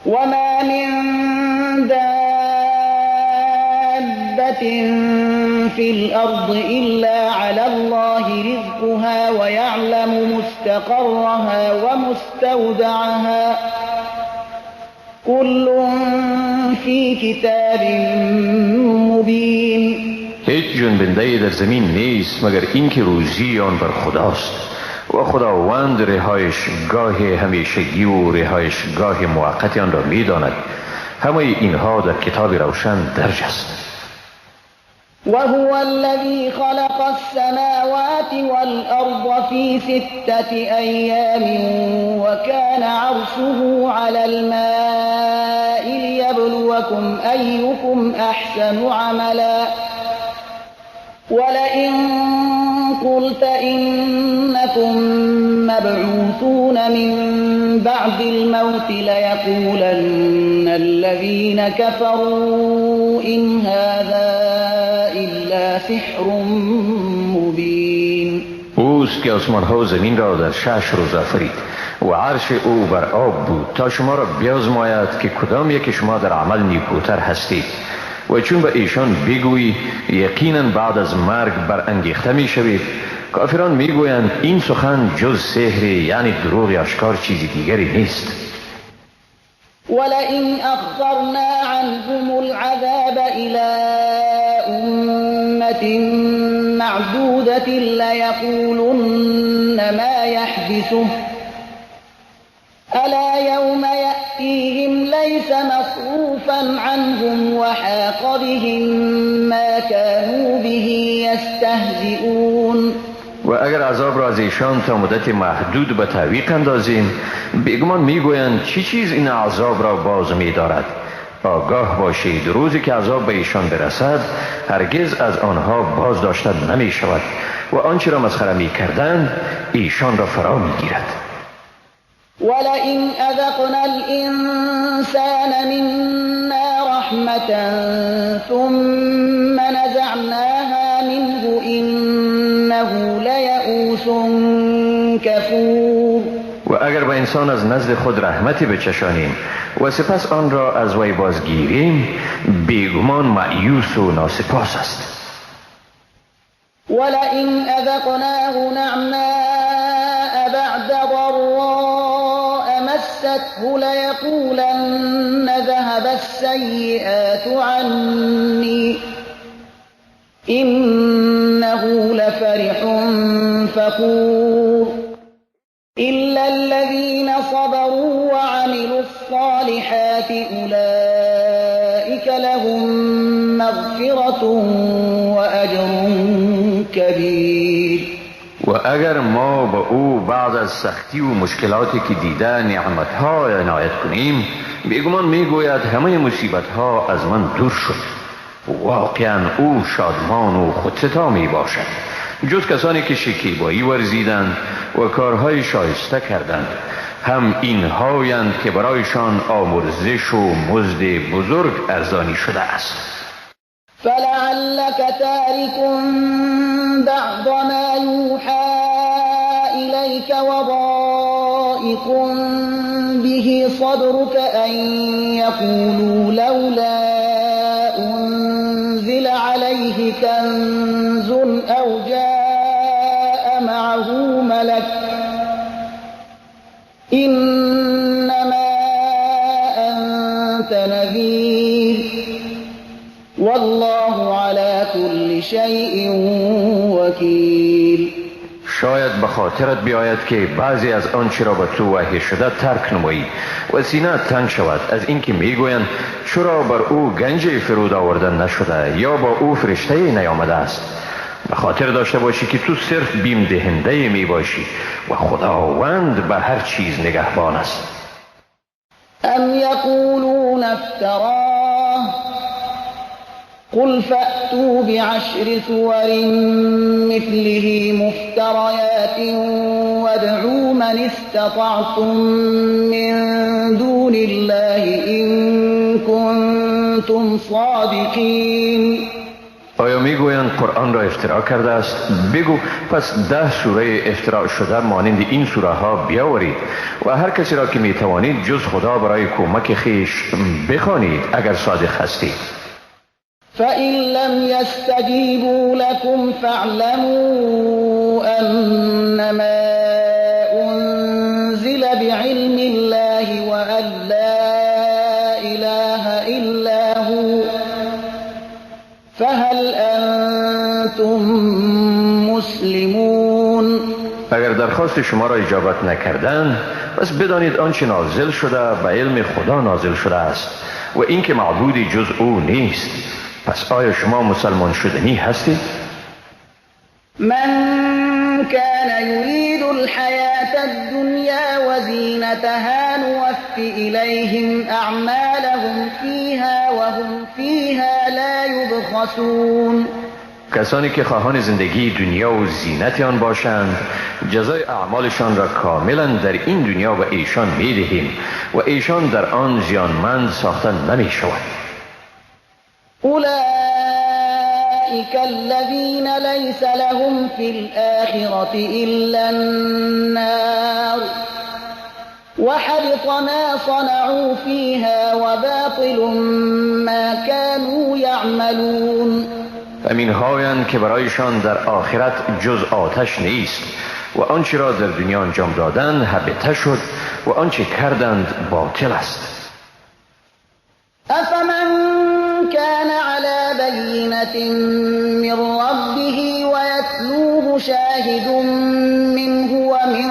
وما من دابة في الأرض إلا على الله رزقها ويعلم مستقرها ومستودعها كل في كتاب مبين. هیچ جنبنده‌ای در زمین نیست مگر اینکه روزی آن بر خداست و خداوند رهایشگاه همیشگی و رهایشگاه موقت آن را می‌داند. همه اینها در کتاب روشن درج است. وهو الذي خلق السماوات والأرض في 6 أيام وكان عرشه على الماء ليبلوكم أيكم أحسن عملا ولئن قلت إنكم مبعوثون من بعد الموت ليقولن الذين كفروا إن هذا إلا سحر مبين. اوست که آسمان ها و زمین را در 6 روز آفرید و عرش او بر آب بود تا شما را بیازماید که کدام یک شما در عمل نیکوتر هستید. و چون به ایشان بگویی یقینا بعد از مرگ برانگیخته میشوید، کافران میگویند این سخن جز سحر، یعنی دروغ آشکار، چیزی دیگری نیست. ولئن اخرنا عنهم العذاب الى امة معدودة ليقولن ما يحبسه ألا يوم يأتيهم ليس مصروفا عنهم وحاق بهم ما كانوا به يستهزئون. و اگر عذاب را از ایشان تا مدت محدود به تعویق اندازیم، بیگمان میگویند چی چیز این عذاب را باز می‌دارد. آگاه باشید روزی که عذاب به ایشان برسد هرگز از آنها باز داشته نمی شود و آنچه را مسخره می کردند ایشان را فرا می گیرد. ولئن أذقنا الإنسان منا رحمة ثم نزعناها منه إنه ليئوس كفور. و اگر به انسان از نزد خود رحمتی بچشانیم و سپس آن را از وی بازگیریم، بیگمان مأیوس و ناسپاس است. ولئن أذقناه نعماء بعد ضراء مسته ليقولن ذهب السيئات عني إنه لفرح فخور. إلا الذين صبروا وعملوا الصالحات أولئك لهم مغفرة وأجر كبير. و اگر ما به او بعد از سختی و مشکلاتی که دیده نعمتها عنایت کنیم، بیگمان میگوید همه مصیبتها از من دور شد. واقعا او شادمان و خودستا می باشد، جز کسانی که شکیبایی ورزیدند و کارهای شایسته کردند. هم اینهایند که برایشان آمرزش و مزد بزرگ ارزانی شده است. فلعلك تارك بعض ما يوحى إليك وضائق به صدرك أن يقولوا لولا أنزل عليه كنز أو جاء معه ملك إنما أنت نذير والله على كل شيء وكيل. شاید به خاطرت بیاید که بعضی از آنچه را به تو وحی شده ترک نمایی و سینه تنگ شود از اینکه میگویند چرا بر او گنج فرود آورده نشده یا با او فرشته نیامده است. به خاطر داشته باشی که تو صرف بیم دهنده می باشی و خداوند به هر چیز نگهبان است. ام یقولون افتراه قل فأتوا بعشر سور مثله مفتريات وادعوا من استطعتم من دون الله إن كنتم صادقين. آیا میگویند قرآن را افترا کرده است؟ بگو پس 10 سوره افترا شده مانند این سوره ها بیاورید و هر کسی را که میتوانید جز خدا برای کمک خویش بخوانید اگر صادق هستید. فإن لم يستجيبوا لكم فاعلموا أنما أنزل بعلم الله وأن لا إله إلا هو فهل أنتم مسلمون. اگر درخواست شما را اجابت نکردند پس بدانید آنچه نازل شده به علم خدا نازل شده است و اینکه معبودی جز او نیست. پس آیا شما مسلمان شدنی هستید؟ من كان يريد الحياة الدنيا وزينتها نوف إليهم أعمالهم فيها وهم فيها لا يبخسون. کسانی که خواهان زندگی دنیا و زینت آن باشند جزای اعمالشان را کاملا در این دنیا به ایشان میدهیم و ایشان در آن زیانمند ساخته نمیشوند. أولئك الذين ليس لهم في الآخرة إلا النار وحبط ما صنعوا فيها وباطل ما كانوا يعملون. همین هایند که برایشان در آخرت جز آتش نیست و آنچه را در دنیا انجام دادند هبته شد و آنچه کردند باطل است. أفمن كان على بينة من ربه ويتلوه شاهد منه ومن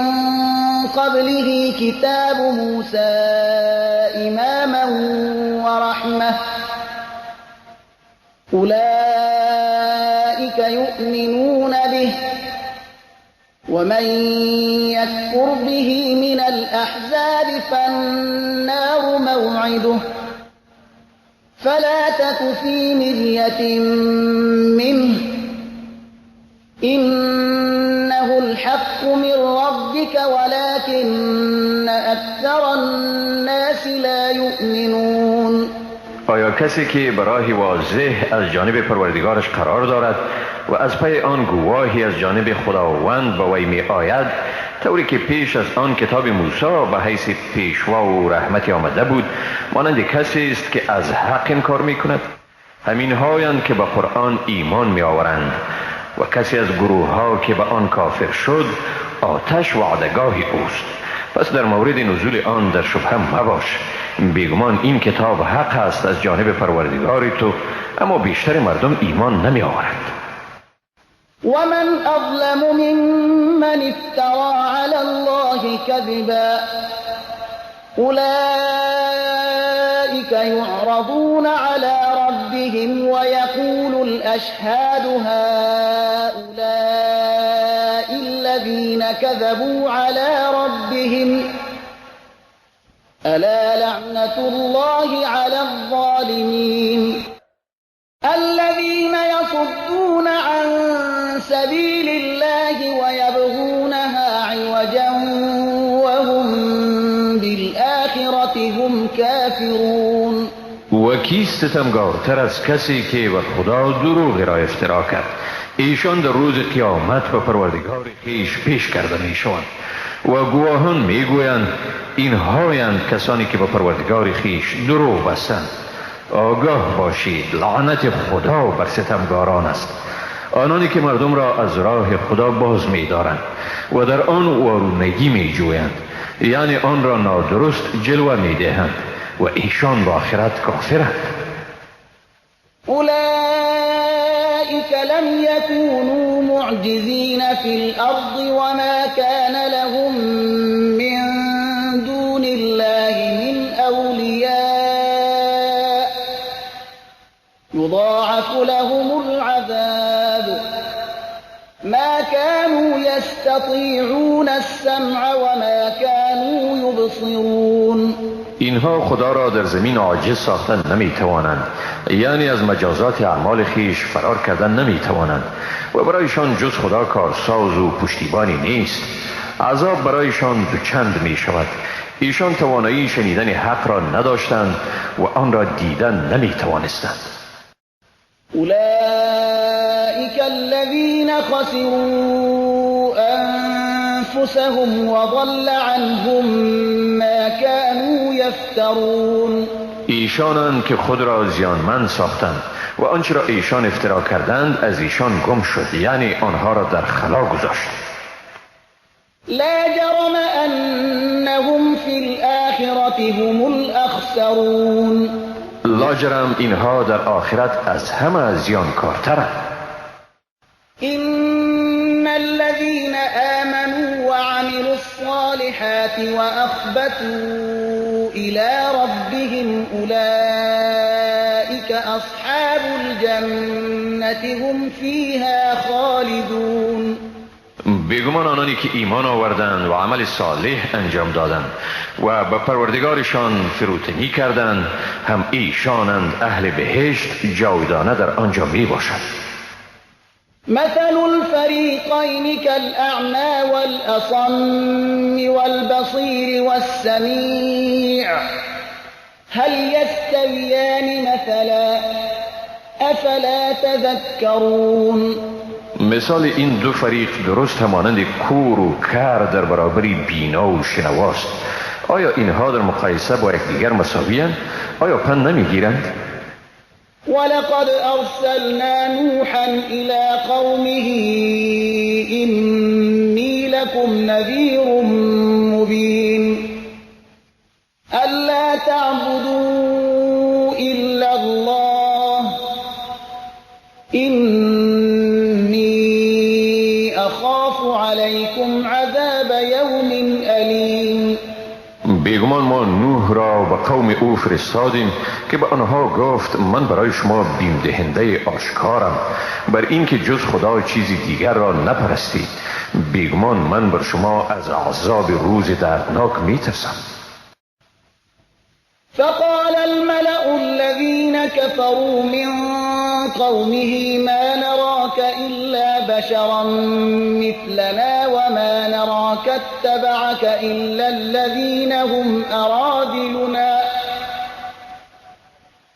قبله كتاب موسى إماما ورحمة أولئك يؤمنون به ومن يكفر به من الأحزاب فالنار موعده فلا تك في مرية منه إنه الحق من ربك ولكن أكثر الناس لا يؤمنون. آیا کسی که برای واضح از جانب پروردگارش قرار دارد و از پی آن گواهی از جانب خداوند به وی می آید، طوری که پیش از آن کتاب موسی به حیث پیشوا و رحمتی آمده بود، مانند کسی است که از حق انکار می کند؟ همین هایند که به قرآن ایمان می آورند و کسی از گروه ها که به آن کافر شد آتش وعدگاه اوست. پس در مورد نزول آن در شبهه مباش، بیگمان این کتاب حق است از جانب پروردگار تو، اما بیشتر مردم ایمان نمی آورند. ومن أظلم ممن افترى على الله كذبا أولئك يعرضون على ربهم ويقول الأشهاد هؤلاء الذين كذبوا على ربهم ألا لعنة الله على الظالمين الذين يصدون عن سبيل الله ويبغونها عوجا وهم بالآخرة هم كافرون. و کیست ستمگارتر از کسی که بر خدا دروغ را افترا کرد؟ ایشان در روز قیامت به پروردگار خویش پیش کرده میشوند و گواهان میگویند این هایند کسانی که به پروردگار خویش دروغ بستند. آگاه باشید، لعنت خدا بر ستمگاران است، آنانی که مردم را از راه خدا باز می‌دارند و در آن وارونگی می‌جویند، یعنی آن را نادرست جلوه می‌دهند و ایشان به آخرت کافرند. أولئك لم يكونوا معجزين في الأرض وما كان لهم من دون الله من أولياء يضاعف لهم العذاب ما كانوا يستطيعون السمع وما كانوا يبصرون. اینها خدا را در زمین عاجز ساختن نمی توانند، یعنی از مجازات اعمال خیش فرار کردن نمی توانند و برایشان جز خدا کارساز و پشتیبانی نیست. عذاب برایشان دوچند می شود. ایشان توانایی شنیدن حق را نداشتند و آن را دیدن نمی توانستند. أولئك الذين خسروا أنفسهم وضل عنهم ما كانوا يفترون. ایشانند که خود را زیانمند ساختند و آنچه را ایشان افترا کردند از ایشان گم شد، یعنی آنها را در خلا گذاشت. لا جرم انهم فی الآخرة هم الاخسرون. لاجرم اینها در آخرت از همه زیانکارترند. ان الذين آمنوا وعملوا الصالحات وأخبتوا إلى ربهم أولئك أصحاب الجنة هم فيها خالدون. بیگمان آنانی که ایمان آوردند و عمل صالح انجام دادند و به پروردگارشان فروتنی کردند، هم ایشانند اهل بهشت، جاودانه در آنجا می باشند. مثل الفريقين كالأعمى والأصم والبصير والسميع هل يستويان مثلا أفلا تذكرون. مثال این دو فریق درست همانند کور و کر در برابر بینا و شنواست. آیا اینها در مقایسه با یکدیگر مساوی‌اند؟ آیا پند نمیگیرند؟ ولقد أرسلنا نوحا إلى قومه إني لكم نذير مبين ألا تعبدوا إلا الله إني أخاف عليكم عذاب يوم أليم. بیگمان ما نوح را به قوم او فرستادیم که به آنها گفت من برای شما بیم دهنده آشکارم بر اینکه جز خدا چیزی دیگر را نپرستید. بیگمان من بر شما از عذاب روز دردناک میترسم. فقال الملأ الذين كفروا من قومه ما نراك إلا بشرا مثلنا وما نراك اتبعك إلا الذين هم أراذلنا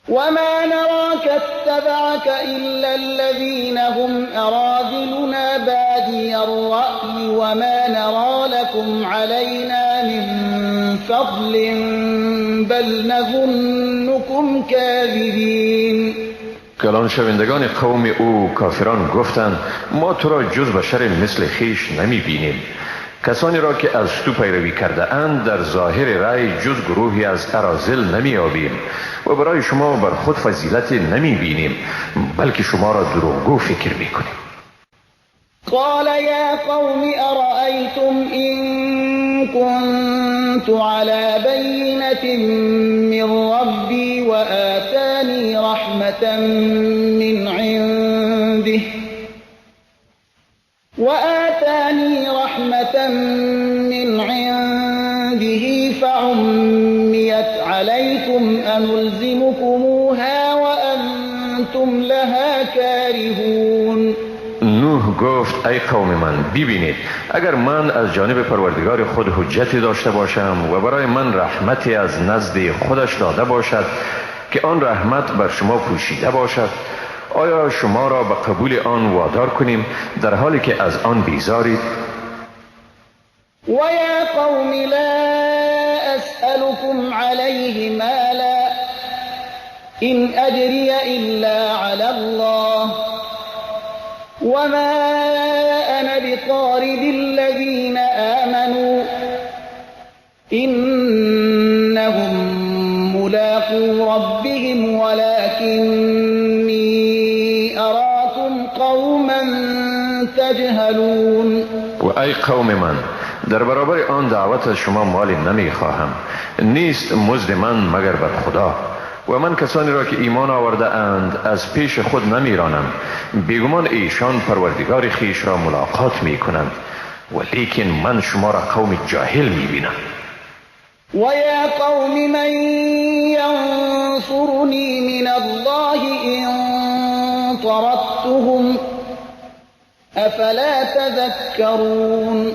وما نراك اتبعك إلا الذين هم أراذلنا بادي الرأي وما نرى لكم علينا من فضل بل نظنكم كاذبين. کلان شوندگان قوم او کافران گفتند ما تو را جز بشر مثل خیش نمی بینیم. کسانی را که از تو پیروی کرده اند در ظاهر رأی جز گروهی از اراذل نمی یابیم و برای شما بر خود فضیلت نمی بینیم، بلکه شما را دروغگو فکر می کنیم. قال یا قوم ارأیتم إن كنت على بینة من ربی وآتانی رحمة من عنده وآتاني رحمة من عنده فعميت عليكم أنلزمكموها وأنتم لها كارهون. نوح گفت ای قوم من، ببینید اگر من از جانب پروردگار خود حجتی داشته باشم و برای من رحمتی از نزد خودش داده باشد که آن رحمت بر شما پوشیده باشد، آیا شما را به قبول آن وادار کنیم در حالی که از آن بیزارید؟ و یا قوم لا اسألكم علیه مالا إن اجری الا علی الله وما انا بطارد الذین آمنوا انهم ملاقو ربهم ولکنی اراکم قوما تجهلون. و ای قوم من، در برابر آن دعوت از شما مالی نمی خواهم، نیست مزد من مگر بر خدا، و من کسانی را که ایمان آورده اند از پیش خود نمیرانم. بیگمان ایشان پروردگار خیش را ملاقات می کنند، ولیکن من شما را قوم جاهل می بینم. و یا قوم من ینصرنی من الله إن طردتهم افلا تذکرون.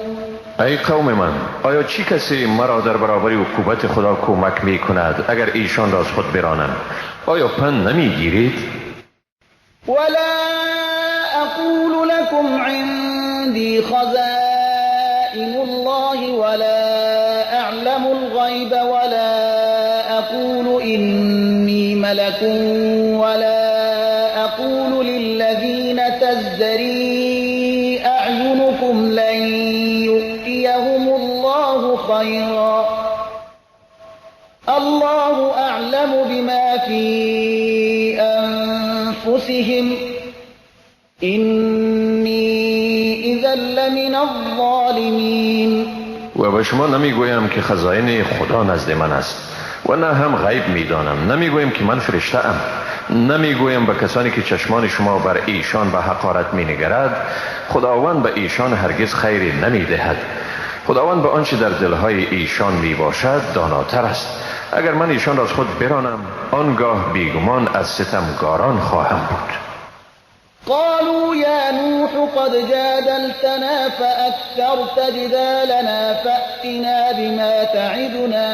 ای قوم من، آیا چی کسی مرا در برابر عقوبت خدا کمک می کند اگر ایشان را از خود برانم؟ آیا پند نمی گیرید؟ ولا أقول لكم عندي خزائن الله ولا أعلم الغيب ولا أقول إني ملك ولا أقول للذين تزدري أعينكم لن يؤتيهم الله خيرا الله أعلم بما في أنفسهم إني إذا لمن الظالمين. و به شما نمیگویم که خزائن خدا نزد من است و نه هم غیب میدانم. نمیگویم که من فرشته ام. نمیگویم به کسانی که چشمان شما بر ایشان به حقارت مینگرد خداوند به ایشان هرگز خیری نمیدهد. خداوند به آنچه در دلهای ایشان میباشد داناتر است. اگر من ایشان را از خود برانم آنگاه بیگمان از ستمگاران خواهم بود. قالوا يا نوح قد جادلتنا فأكثرت جدالنا فأتنا بما تعدنا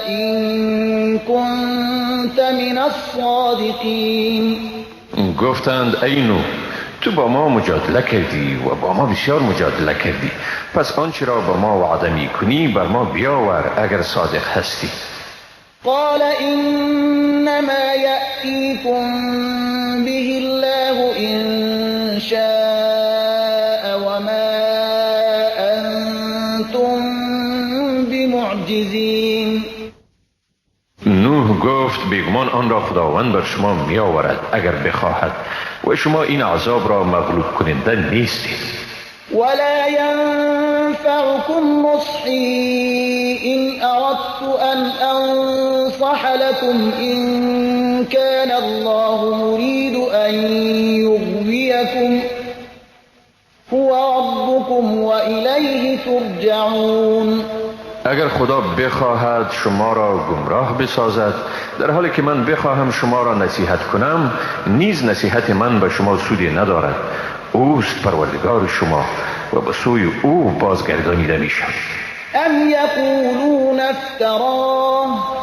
إن كنت من الصادقين. گفتند ای نوح، تو با ما مجادله کردی و با ما بسیار مجادله کردی، پس آنچه را با ما وعده می کنی بر ما بیاور اگر صادق هستی. قال إنما يأتيكم به الله إن شاء وما أنتم بمعجزين. نوح گفت بیگمان آن را خداوند بر شما می آورد اگر بخواهد و شما این عذاب را مغلوب کننده نیستید. ولا ينفعكم نصحي إن أردت أن أنصح لكم إن كان الله يريد أن يغويكم هو ربكم وإليه ترجعون. اگر خدا بخواهد شما را گمراه بسازد در حالی که من بخواهم شما را نصیحت کنم نیز نصیحت من به شما سودی ندارد. اوست پروردگار شما و به سوی او بازگردانیده می شود. ام یقولون افتراه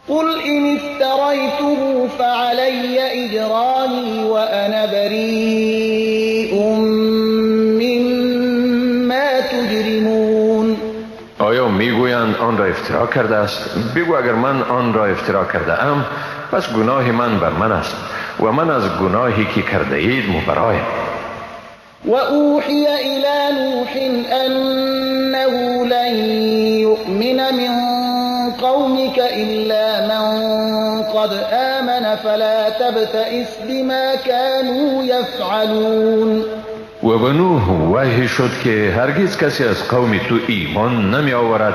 قل إن افتریته فعلی اجرامی وأنا بریء مما تجرمون. آیا میگویند آن را افترا کرده است؟ بگو اگر من آن را افترا کرده ام پس گناه من بر من است و من از گناهی که کرده اید مبرایم. و اوحی الی نوح انه لن یؤمن من قومك الا من قد آمن فلا تبتئس بما كانوا یفعلون. و به نوح وحی شد که هرگز کسی از قوم تو ایمان نمی آورد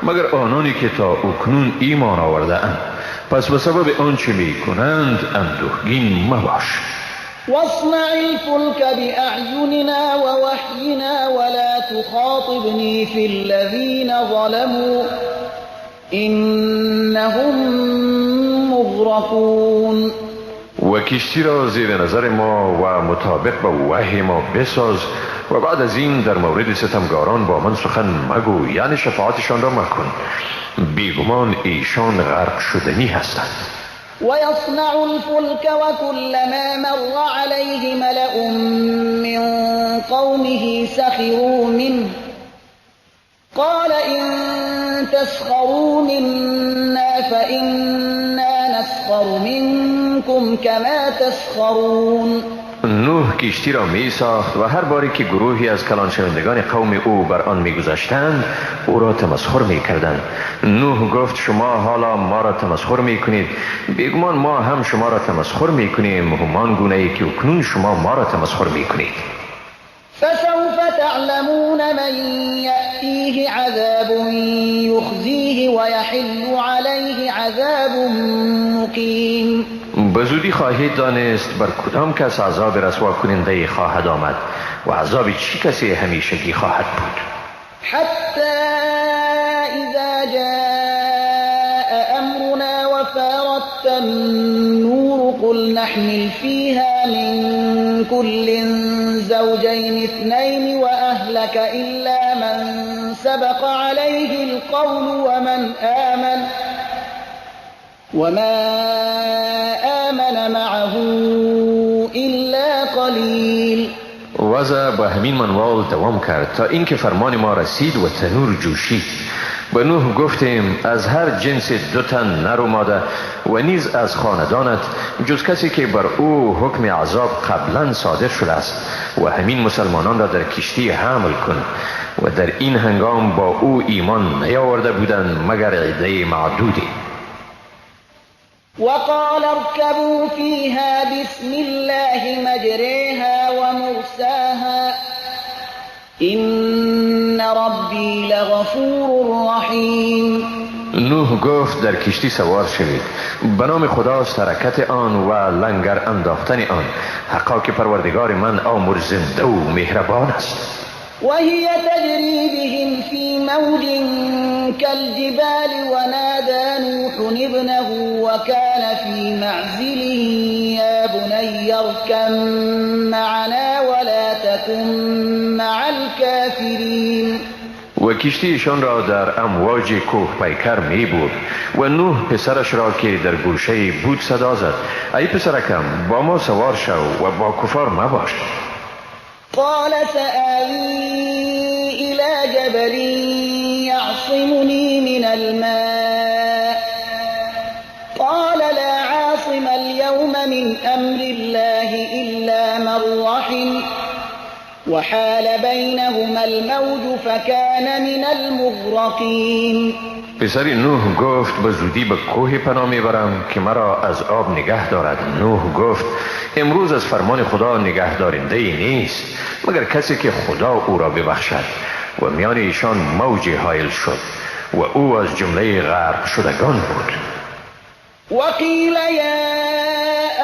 مگر آنانی که تا اکنون ایمان آورده اند، پس به سبب آنچه می کنند اندوهگین مباش. واصنع الفلك بأعيننا ووحينا ولا تخاطبني في الذين ظلموا إنهم مغرقون. و کشتی را زیر نظر ما و مطابق با وحی ما بساز و بعد از این در مورد ستمگاران با من سخن مگو، یعنی شفاعتشان را مکن، بیگمان ایشان غرق شدنی هستند. و یصنع الفلک وکلما مر علیه ملأ من قومه سخروا منه قال إن تسخروا منا فإنا نسخر منكم كما تسخرون. نوح کشتی را می ساخت و هر باری که گروهی از کلان شوندگان قوم او بر آن می گذشتند او را تمسخر می کردند. نوح گفت شما حالا ما را تمسخر می کنید، بیگمان ما هم شما را تمسخر می کنیم همان گونه ای که اکنون شما ما را تمسخر می کنید. فسوف تعلمون من یأتیه عذاب یخزیه ویحل علیه عذاب مقیم. به زودی خواهید دانست بر کدام کس عذاب رسوا کننده خواهد آمد و عذاب چی کسی همیشگی خواهد بود. حتی اذا جاء امرنا وفارت النور قل نحمل فيها من كل زوجين اثنين وأهلك إلا من سبق عليه القول ومن آمن وما آمن معه وضع به همین منوال دوام کرد تا اینکه فرمان ما رسید و تنور جوشید. به نوح گفتیم از هر جنس 2 تن نر و ماده و نیز از خاندانت جز کسی که بر او حکم عذاب قبلا صادر شده است و همین مسلمانان را در کشتی حمل کن. و در این هنگام با او ایمان نیاورده بودند مگر عده معدودی. وقال اركبوا فيها بسم الله مجريها ومرساها إن ربي لغفور رحيم. نوح گفت در کشتی سوار شوید، به نام خداست حرکت آن و لنگر انداختن آن، حقا که پروردگار من آمرزنده و مهربان است. وهي تجري بهم في موج كالجبال ونادى نوح ابنه وكان في معزل يا بني اركب معنا ولا تكن مع الكافرين. و کشتیشان را در امواج کوه پیکر می برد و نوح پسرش را که در گوشه بود صدا زد ای پسرکم با ما سوار شو و با کفار مباش. قال سآوي إلى جبل يعصمني من الماء قال لا عاصم اليوم من أمر الله إلا من رحم وحال بينهما الموج فكان من المغرقين. پسر نوح گفت به زودی به کوه پناه میبرم که مرا از آب نگه دارد. نوح گفت امروز از فرمان خدا نگه دارنده ای نیست مگر کسی که خدا او را ببخشد. و میان ایشان موج حائل شد و او از جمله غرق شدگان بود. وقیل یا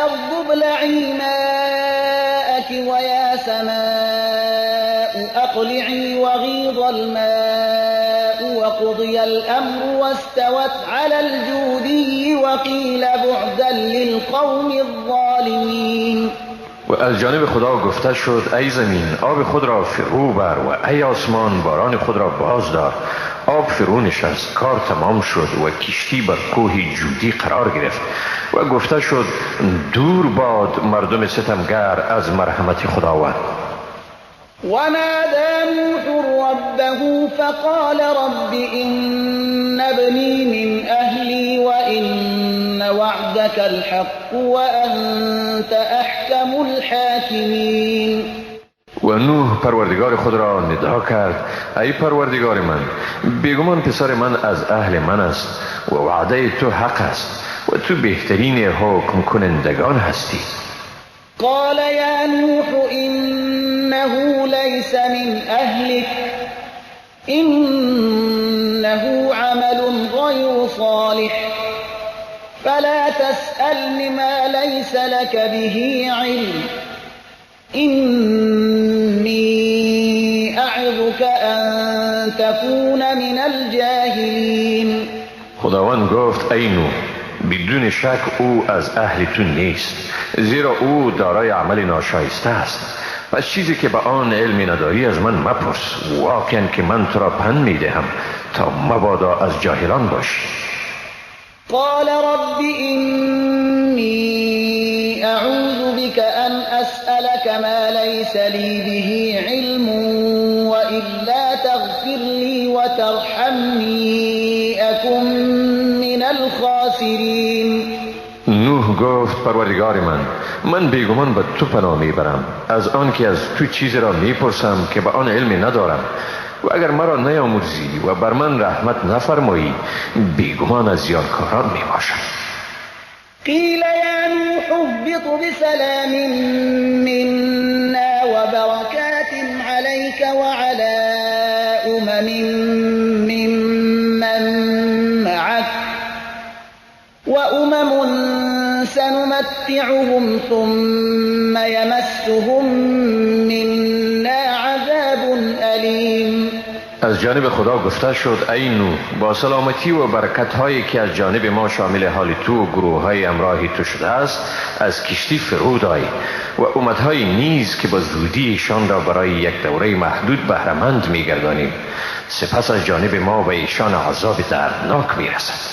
ارض ابلعی ماءک ویا سماء اقلعی وغیض الماء وقضي الأمر واستوت على الجودي وقيل بعدا للقوم الظالمين. و از جانب خدا گفته شد ای زمین آب خود را فرو بر و ای آسمان باران خود را باز دار. آب فرو نشست، کار تمام شد و کشتی بر کوه جودی قرار گرفت و گفته شد دور باد مردم ستمگر از مرحمت خداوند. ونادى نوح ربه فقال رب إن ابني من أهلي وإن وعدك الحق وأنت أحكم الحاكمين. و نوح پروردگار خود را ندا کرد ای پروردگار من، بیگمان پسر من از اهل من است و وعده تو حق است و تو بهترین حکم کنندگان هستی. قال يا نوح إنه ليس من أهلك إنه عمل غير صالح فلا تسألني ما ليس لك به علم إني أعظك أن تكون من الجاهلين. خداوند گفت ای نوح، بدون شک او از اهل تو نیست، زیرا او دارای عمل ناشایسته است. پس چیزی که به آن علمی نداری از من مپرس، واقعا که من تو را پند میدهم تا مبادا از جاهلان باشی. قال رب إني أعوذ بك أن أسألك ما ليس لي به علم وإلا تغفر لي وترحمني أكن من الخاسرين. نوح گفت پروردگار من بیگمان به تو پناه میبرم از آن که از تو چیزی را میپرسم که به آن علمی ندارم، و اگر مرا نیامرزی و بر من رحمت نفرمایی بیگمان از زیانکاران میباشم. قیل یا نوح اهبط بسلام منا وبرکات علیک وعلى امم ممن معک وأمم سنمتعهم ثم يمسهم منا عذاب أليم. از جانب خدا گفته شد ای نوح، با سلامتی و برکت هایی که از جانب ما شامل حال تو و گروه های امراه تو شده است از کشتی فرود آی و امتهای نیز که با زودی ایشان را برای یک دوره محدود بهره‌مند می‌گردانیم، سپس از جانب ما به ایشان عذاب دردناک می‌رسد.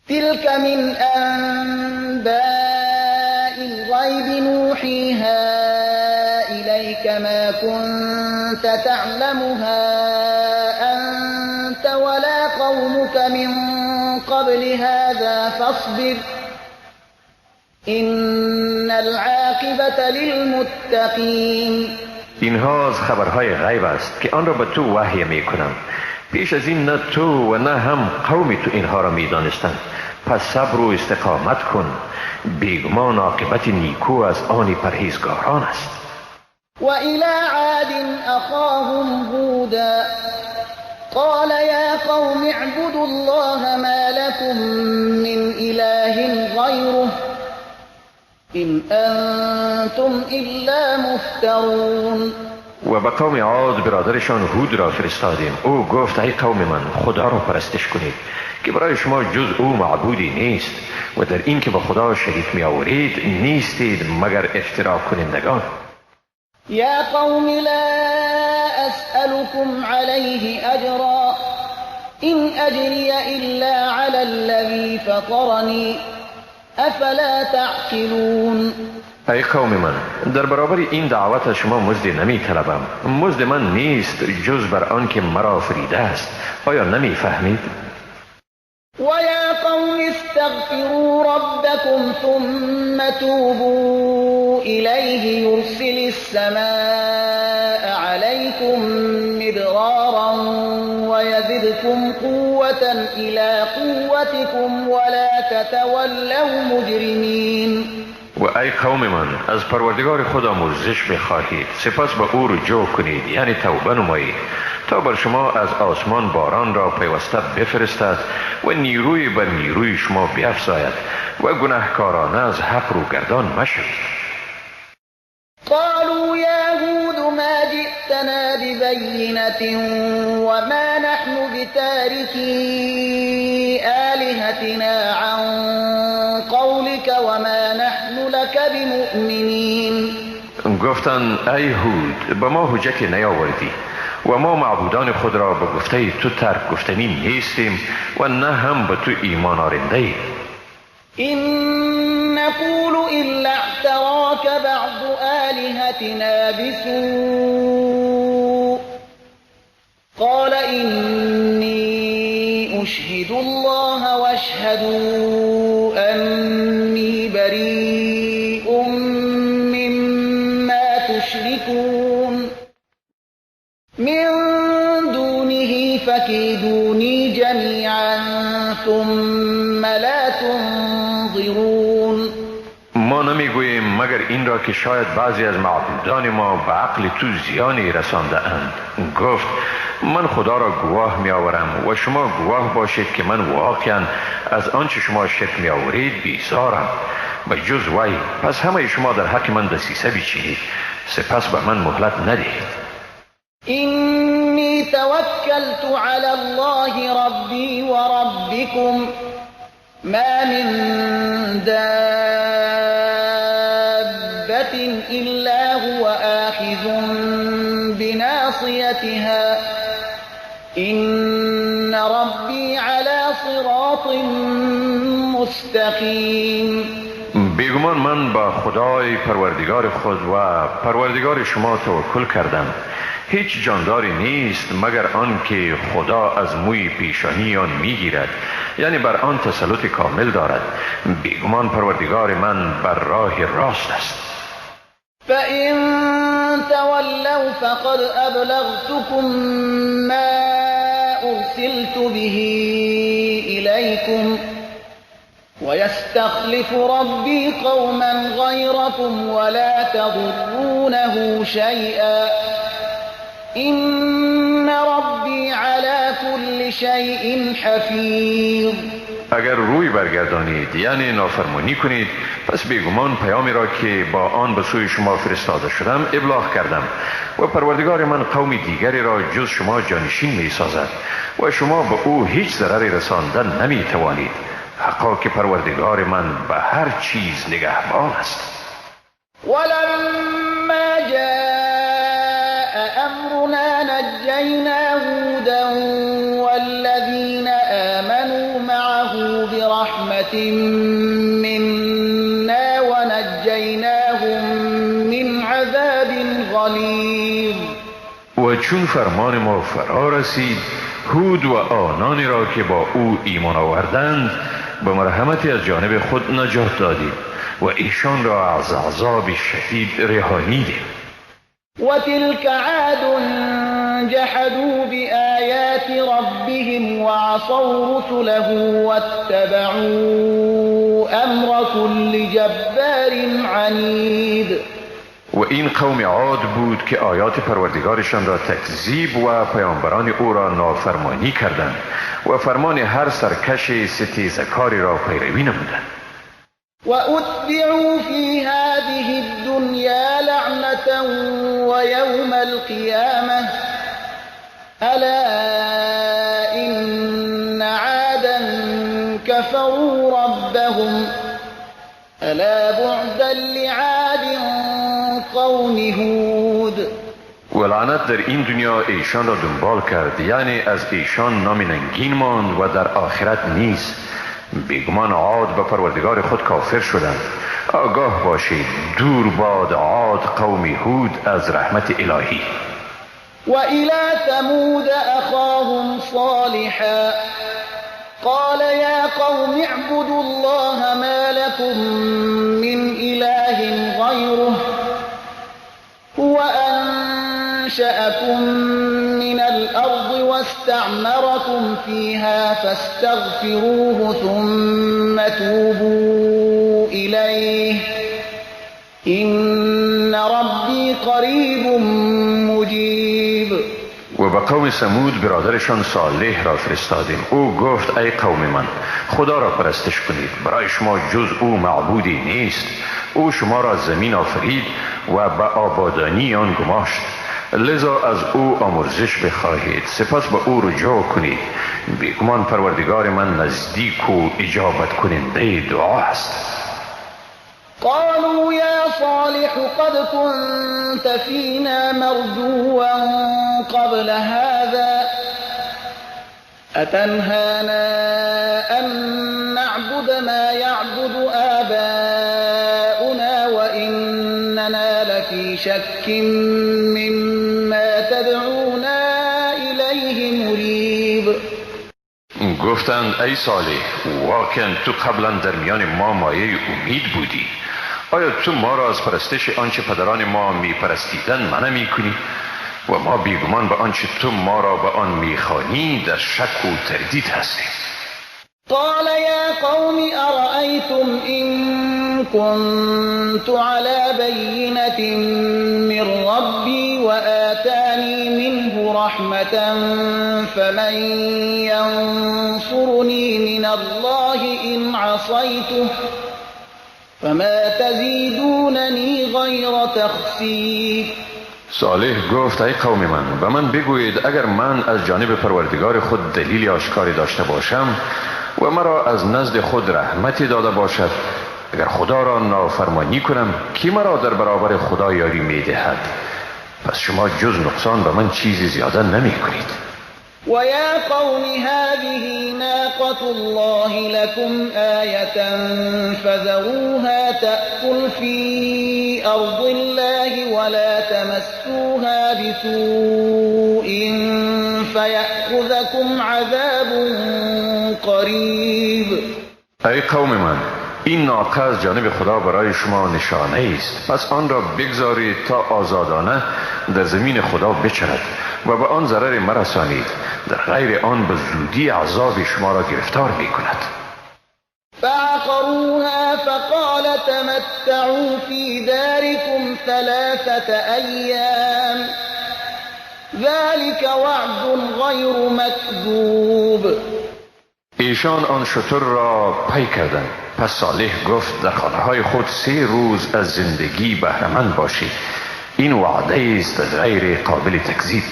تلك من أنباء الغيب نوحيها إليك ما كنت تعلمها أنت ولا قومك من قبل هذا فاصبر إن العاقبة للمتقين. اینها از خبرهای غیب است که آن را به تو وحی می کنم. پیش از این نه تو و نه هم قوم تو اینها را می دانستند. پس صبر و استقامت کن، بیگمان عاقبت نیکو از آن پرهیزگاران است. و الی عاد اخاهم هودا قال یا قوم اعبدوا الله ما لكم من اله غیره إن أنتم إلا مفترون. و به قوم عاد برادرشان هود را فرستادیم. او گفت ای قوم من، خدا را پرستش کنید که برای شما جز او معبودی نیست و در این که به خدا شریک می آورید نیستید مگر افترا کنندگان. یا قوم لا أسألكم علیه أجرا إن أجری إلا علی الذی فطرنی افلا تعقلون. ای قوم من، در برابر این دعوت از شما مزد نمی طلبم. مزد من نیست جز بر آن که مرا آفریده است. آیا نمی فهمید؟ و یا قوم استغفروا ربکم ثم توبوا الیه یرسل السماء علیکم مدرارا ویزدکم قوة الی قوتکم ولا تتولوا مجرمین. و ای قوم من، از پروردگار خود آمرزش بخواهید، سپس به او رجوع کنید، یعنی توبه نمایید، تا بر شما از آسمان باران را پیوسته بفرستد و نیروی بر نیروی شما بیفزاید و گناهکارانه از حق رو گردان مشوید. قالوا یا هود ما جئتنا ببینة وما نحن بتارکی آلهتنا عن قولك وما نحن لك بمؤمنین. گفتند ای هود، به ما حجت نیاوردی و ما معبودان خود را به گفته تو ترک گفتنی نیستیم و نه هم به تو ایمان آرنده ایم. إن نقول إلا اعتراك بعض آلهتنا بسوء قال إني أشهد الله واشهدوا أني بريء مما تشركون من دونه فكيدوني جميعا ثم لا تنظرون. ما نمیگوییم مگر این را که شاید بعضی از معبودان ما به عقل تو زیانی رسانده اند. گفت من خدا را گواه می آورم و شما گواه باشید که من واقعا از آنچه شما شرک می آورید بیزارم و جز وی. پس همه شما در حق من دسیسه بچینید، سپس به من مهلت ندهید. إني توكلت على الله ربي وربكم ما من دابة إلا هو آخذ بناصيتها إن ربي على صراط مستقيم. بیگمان من با خدای پروردگار خود و پروردگار شما توکل کردم. هیچ جانداری نیست مگر آن که خدا از موی پیشانی آن میگیرد، یعنی بر آن تسلط کامل دارد. بیگمان پروردگار من بر راه راست است. فإن تولوا فقد أبلغتكم ما أرسلت به إليكم ويستخلف ربي قوما غيركم ولا تضرونه شيئا إن ربي على كل شيء حفیظ. اگر روی برگردانید، یعنی نافرمانی کنید، پس بیگمان پیامی را که با آن به سوی شما فرستاده شدم ابلاغ کردم و پروردگار من قوم دیگری را جز شما جانشین می سازد و شما به او هیچ ضرری رساندن نمی توانید. حقا که پروردگار من به هر چیز نگهبان است. ولما جاء أمرنا نجينا هودا والذين آمنوا معه برحمة منا ونجيناهم من عذاب غليظ. چون فرمان ما فرا رسید، هود و آنانی را که با او ایمان آوردند به مرحمتی از جانب خود نجات دادیم و ایشان را از عذاب شدید رهانیدیم. و تلك عاد جحدوا بآیات ربهم وعصوا رسله واتبعوا امر كل جبار عنید. و این قوم عاد بود که آیات پروردگارشان را تکذیب و پیامبران او را نافرمانی کردند و فرمان هر سرکش ستیزکاری را پیروی نمودند. و اتبعوا فی هذه الدنیا لعنة و یوم القیامة الا ان عادا كفروا ربهم الا بعدا لعاد قوم هود. و لعنت در این دنیا ایشان را دنبال کرد، یعنی از ایشان نام ننگین ماند و در آخرت نیست. بیگمان عاد به پروردگار خود کافر شدند. آگاه باشید، دور باد عاد قوم هود از رحمت الهی. و الی ثمود اخاهم صالحا قال یا قوم اعبدوا الله ما لكم من اله غیره هو أنشأكم من الأرض واستعمركم فيها فاستغفروه ثم توبوا إليه إن ربي قريب مجيب. و به قوم ثمود برادرشان صالح را فرستادیم. او گفت ای قوم من، خدا را پرستش کنید، برای شما جز او معبودی نیست. او شما را از زمین آفرید و به آبادانی آن گماشت، لذا از او آمرزش بخواهید، سپس به او رجوع کنید. بیگمان پروردگار من نزدیک و اجابت کننده دعا است. قالوا یا صالح قد كنت فینا مرجوا قبل هذا أتنهانا أن نعبد ما يعبد آباؤنا وإننا لفي شك مما تدعونا إليه مريب. گفتند ای صالح، واقعا تو قبلا در میان ما مایه امید بودی. آیا تو ما را از پرستش آنچه پدران ما میپرستیدند منع میکنی؟ و ما بیگمان به آنچه تو ما را به آن میخوانی در شک و تردید هستیم. قال یا قوم ارأیتم ان كنت على بینة من ربی وآتانی منه رحمة فمن ینصرنی من الله ان عصیته فما تزیدوننی غیر تخسیر. صالح گفت ای قوم من، به من بگویید اگر من از جانب پروردگار خود دلیل آشکاری داشته باشم و مرا از نزد خود رحمتی داده باشد، اگر خدا را نافرمانی کنم کی مرا در برابر خدا یاری میدهد؟ پس شما جز نقصان به من چیزی زیاده نمی کنید. و یا قوم هذه ناقة الله لكم آیة فذروها تأکل فی ارض الله ولا تمسوها بسوء فیأخذکم عذاب قریب. ای قوم من، این ناقه از جانب خدا برای شما نشانه است، پس آن را بگذارید تا آزادانه در زمین خدا بچرد و به آن ضرر مرسانید، در غیر آن به زودی عذاب شما را گرفتار می کند. فعقروها فقال تمتعوا فی دارکم ثلاثة ایام ذلك وعد غیر مکذوب. ایشان آن شتر را پی کردند. پس صالح گفت در خانه های خود 3 روز از زندگی بهره‌مند باشید، این وعده است غیر قابل تکذیب.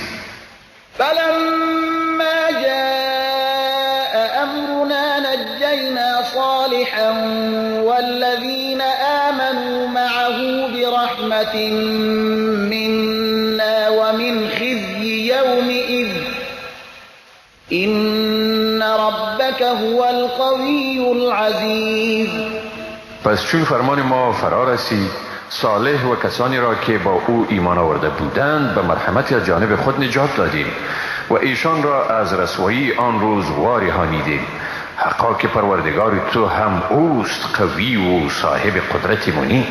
فلما جاء امرنا نجینا صالحا والذین آمنوا معه برحمة منا ومن خزي يومئذ إن ربك هو القوی العزیز. پس چون فرمان ما فرا رسید، صالح و کسانی را که با او ایمان آورده بودند به مرحمت از جانب خود نجات دادیم و ایشان را از رسوایی آن روز وارهانیدیم. حقا که پروردگار تو هم اوست قوی و صاحب قدرت منی.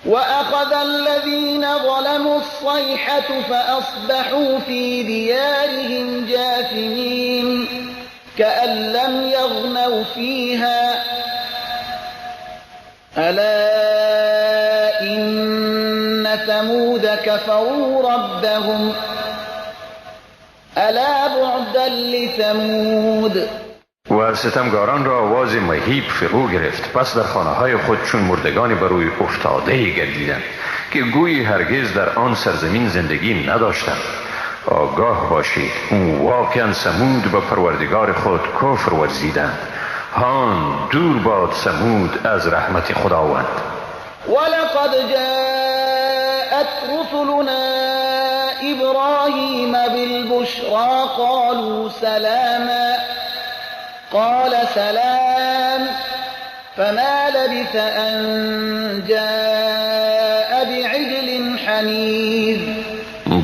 وأخذ الذين ظلموا الصيحة فأصبحوا في ديارهم جاثمين كأن لم يغنوا فيها ألا إن ثمود كفروا ربهم ألا بعدا لثمود. و ستمگاران را آواز مهیب فرو گرفت، پس در خانه های خود چون مردگان بر روی افتاده گردیدند که گویی هرگز در آن سرزمین زندگی نداشتند. آگاه باشید واقعا ثمود به پروردگار خود کفر ورزیدند. هان دور باد ثمود از رحمت خداوند. ولقد جاءت رسلنا ابراهیم بالبشرى قالوا سلاما قال سلام فما لبث أن جاء بعجل حنیذ.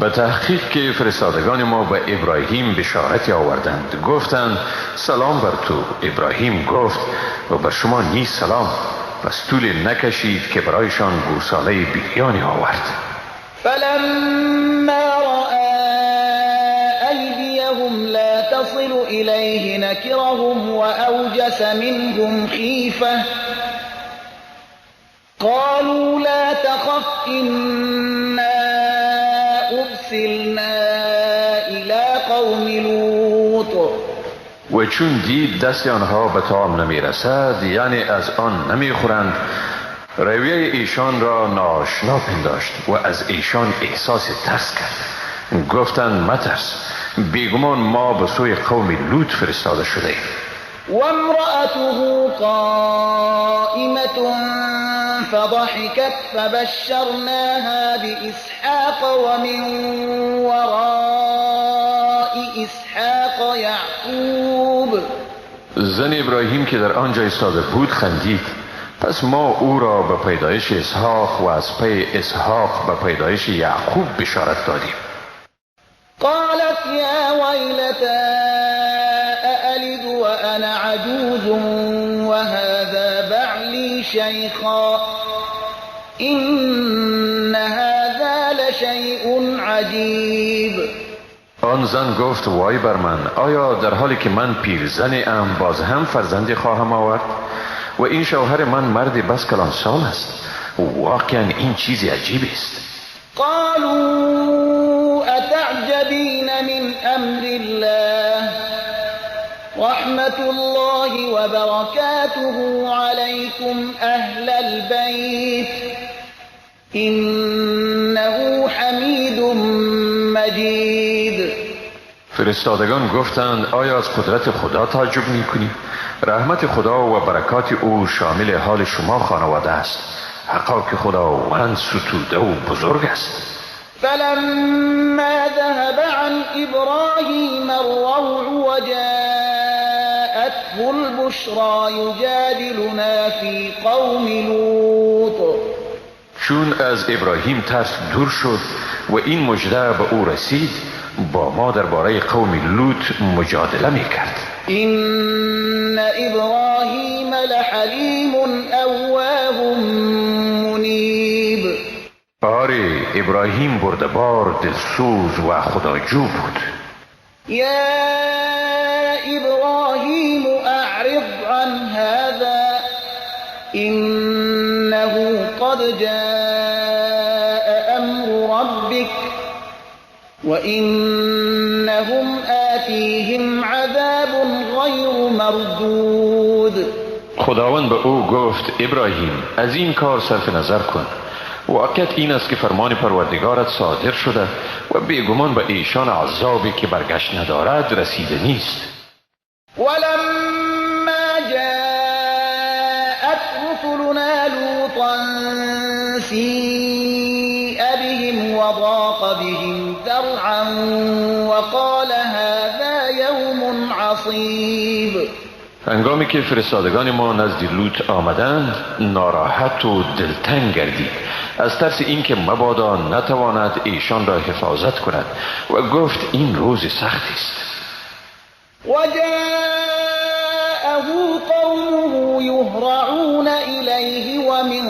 به تحقیق که فرستادگان ما به ابراهیم بشارت آوردند، گفتند سلام بر تو. ابراهیم گفت و بر شما نیز سلام. پس طول نکشید که برایشان گوساله بریانی آورد. فلما رأى أيديهم لا تصل إليه نكرهم وأوجس منهم خيفة قالوا لا تخف إنا أرسلنا إلى قوم لوط. و چون دید دست آنها به طعام نمی رسد، یعنی از آن نمی خورند، رویه ایشان را ناآشنا پنداشت و از ایشان احساس ترس کرد. گفتند مترس، بیگمان ما به سوی قوم لوط فرستاده شده ایم. وامرأته قائمة فضحكت فبشرناها بإسحاق ومن وراء إسحاق يعقوب. زن ابراهیم که در آنجا ایستاده بود خندید. پس ما او را به پیدایش اسحاق و از پی اسحاق به پیدایش یعقوب بشارت دادیم. قالت يا ويلتى أألد وأنا عجوز وهذا بعلي شيخا إن هذا لشيء عجيب. آن زن گفت وای بر من، آیا در حالی که من پیرزن ام باز هم فرزندی خواهم آورد؟ و این شوهر من مرد بس کلان سال است. واقعا این چیزی عجیب است. قالوا أتعجبين من أمر الله رحمة الله وبركاته عليكم أهل البيت إنه حميد مجيد. فرستادگان گفتند آیا از قدرت خدا تعجب می‌کنی؟ رحمت خدا و برکات او شامل حال شما خانواده است. حقا که خداوند ستوده و بزرگ است. فلما ذهب عن ابراهیم الروع وجاءته البشرى يجادلنا في قوم لوط. چون از ابراهیم ترس دور شد و این مژده به او رسید، با ما درباره قوم لوط مجادله میکرد. إن ابراهیم لحلیم اواه منیب. آره، ابراهیم بردبار، دلسوز و خداجو بود. یا ابراهیم اعرض عن هذا انه قد جاء امر ربك وإنهم آتیهم عذاب غیر مردود. خداوند به او گفت ابراهیم از این کار صرف نظر کن. واقعیت این است که فرمان پروردگارت صادر شده و بیگمان به ایشان عذابی که برگشت ندارد رسیده نیست. ولما جاءت رسلنا لوطا سیء بهم وضاق بهم ذرعا وقال هذا يوم عصيب. هنگامی که فرستادگان ما نزد لوط آمدند، ناراحت و دلتنگ گردید از ترس اینکه مبادا نتواند ایشان را حفاظت کند و گفت این روز سختی است. وجاءه قومه يهرعون إليه ومن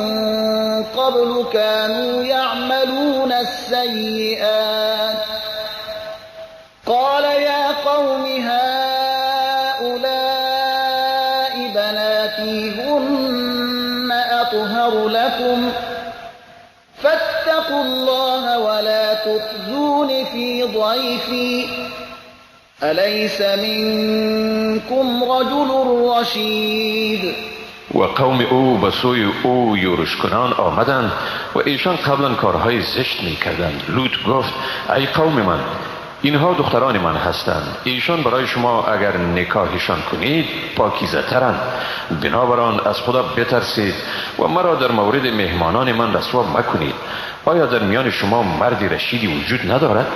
قبل كانوا يعملون السيئات قال يا قوم هؤلاء بناتي هن أطهر لكم فاتقوا الله ولا تخزون في ضيفي أليس منكم رجل رشید. و قوم او به سوی او یورش کنان آمدند و ایشان قبلا کارهای زشت می کردند. لوط گفت ای قوم من، اینها دختران من هستند، ایشان برای شما اگر نکاحشان کنید پاکیزه ترند، بنابراین از خدا بترسید و مرا در مورد مهمانان من رسوا مکنید. آیا در میان شما مردی رشیدی وجود ندارد؟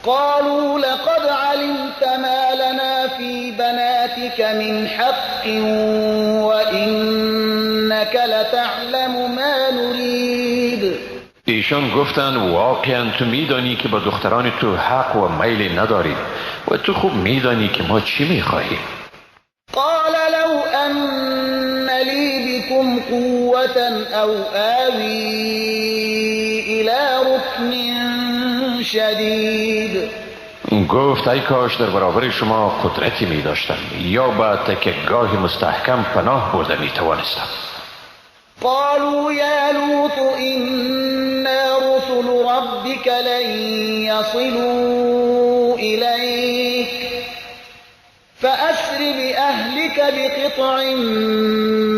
قالوا لقد علمت ما لنا في بناتك من حق وإنك لتعلم ما نريد. ایشان گفتند واقعا تو میدانی که با دختران تو حق و میل نداری و تو خوب میدانی که ما چی میخواهیم. قال لو أن لي بكم قوة أو آوي إلى ركن شدید. گفت ای کاش در برابر شما قدرتی می داشتم یا به تکیه‌گاه مستحکم پناه برده می توانستم. قالوا یا لوط إنا رسل ربك لن يصلوا إليك فأسر بأهلك بقطع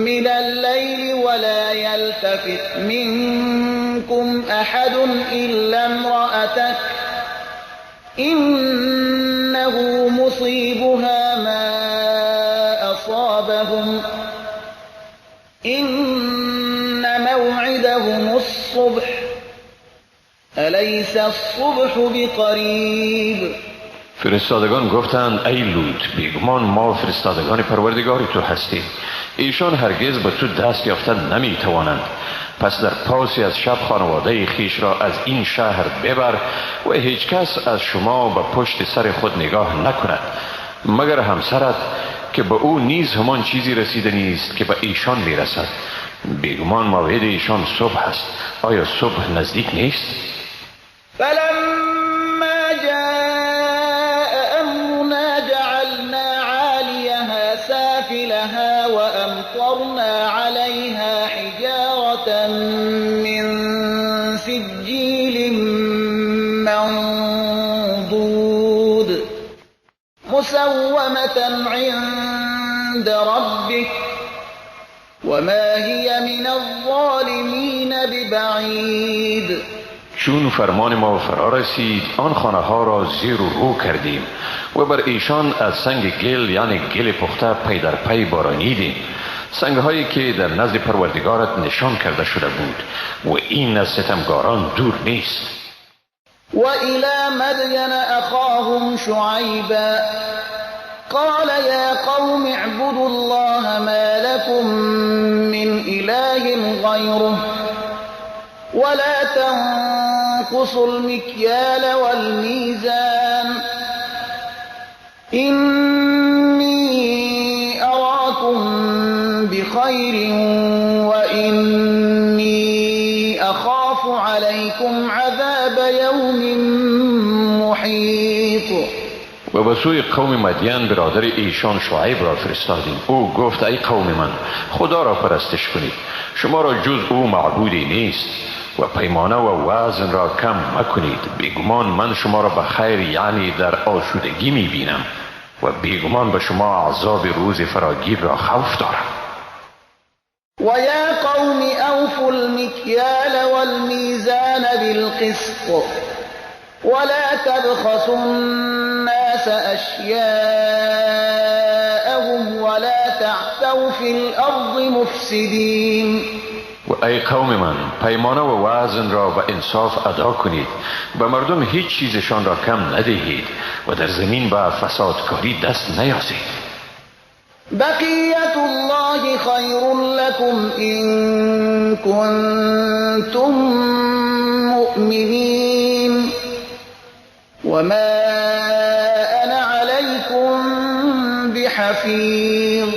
من الليل ولا يلتفت منكم أحد إلا امرأتك إنه مصيبها ما أصابهم إن موعدهم الصبح أليس الصبح بقريب. فرستادگان گفتند ای لوط، بیگمان ما فرستادگان پروردگار تو هستیم، ایشان هرگز به تو دست یافتن نمی توانند. پس در پاسی از شب خانواده خیش را از این شهر ببر و هیچ کس از شما به پشت سر خود نگاه نکند مگر همسرت که به او نیز همان چیزی رسیده نیست که به ایشان میرسد. بیگمان موعد ایشان صبح است، آیا صبح نزدیک نیست؟ فلما جاء امرنا جعلنا عاليها سافلها وامطرنا عليها حجارة من سجيل منضود مسومة عند ربك وما هي من الظالمين ببعيد. چون فرمان ما فرا رسید آن خانه ها را زیر و رو کردیم و بر ایشان از سنگ گل یعنی گل پخته پی در پی بارانیدیم، سنگ هایی که در نزد پروردگارت نشان کرده شده بود و این از ستمگاران دور نیست. و إلى مدین أخاهم شعیبا قال يا قوم اعبدوا الله ما لكم من إله غيره ولا تنقصوا المكيال والميزان إني أراكم بخير وإني أخاف عليكم عذاب يوم محيط. و به سوی قوم مدین برادر ایشان شعیب را فرستادیم. او گفت ای قوم من، خدا را پرستش کنید، شما را جز او معبودی نیست و پیمانه و وزن را کم مکنید. بیگمان من شما را به خیر یعنی در آسودگی میبینم و بیگمان به شما عذاب روز فراگیر را خوف دارم. و یا قوم اوفوا المکیال والمیزان بالقسط ولا تبخسوا الناس أشياءهم ولا تعثوا في الأرض مفسدين. و ای قوم من، پیمانه و وزن را به انصاف ادا کنید، به مردم هیچ چیزشان را کم ندهید و در زمین به فسادکاری دست نیازید. بقیة الله خیر لكم إن كنتم مؤمنین وما أنا عليكم بحفیظ.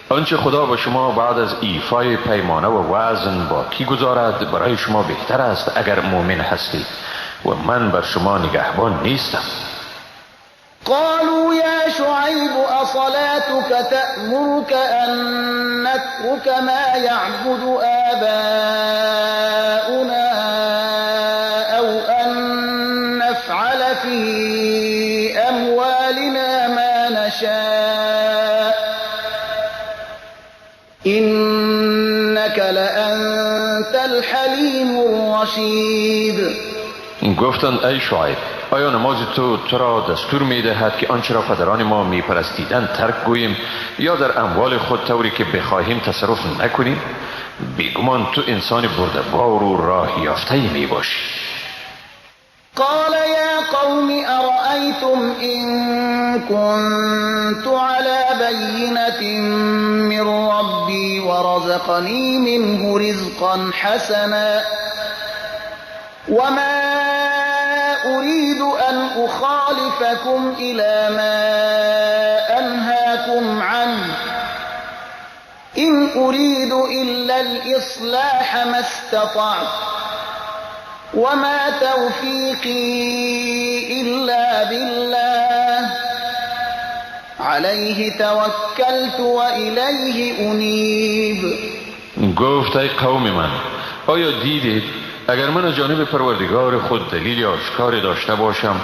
آنچه خدا با شما بعد از ایفای پیمانه و وزن باقی گذارد برای شما بهتر است اگر مؤمن هستید و من بر شما نگهبان نیستم. قالوا يا شعيب أصلاتك تأمرك أن نترك ما يعبد آباؤنا أو أن نفعل في أموالنا ما نشاء إنك لأنت الحليم الرشيد. گفتند ای شعیب، آیا نماز تو را دستور می‌دهد که آنچه را پدران ما می‌پرستیدند ترک گوییم یا در اموال خود طوری که بخواهیم تصرف نکنیم؟ بیگمان تو انسان بردبار و راه یافته‌ای می‌باشی. قال یا قوم ارأیتم إن كنت على بینة من ربی ورزقنی منه رزقا حسنا وما أريد أن أخالفكم إلى ما أنهاكم عنه إن أريد إلا الإصلاح ما استطعت وما توفيقي إلا بالله عليه توكلت وإليه أنيب. گفت ای قوم من، آیا دیدید اگر من از جانب پروردگار خود دلیل آشکار داشته باشم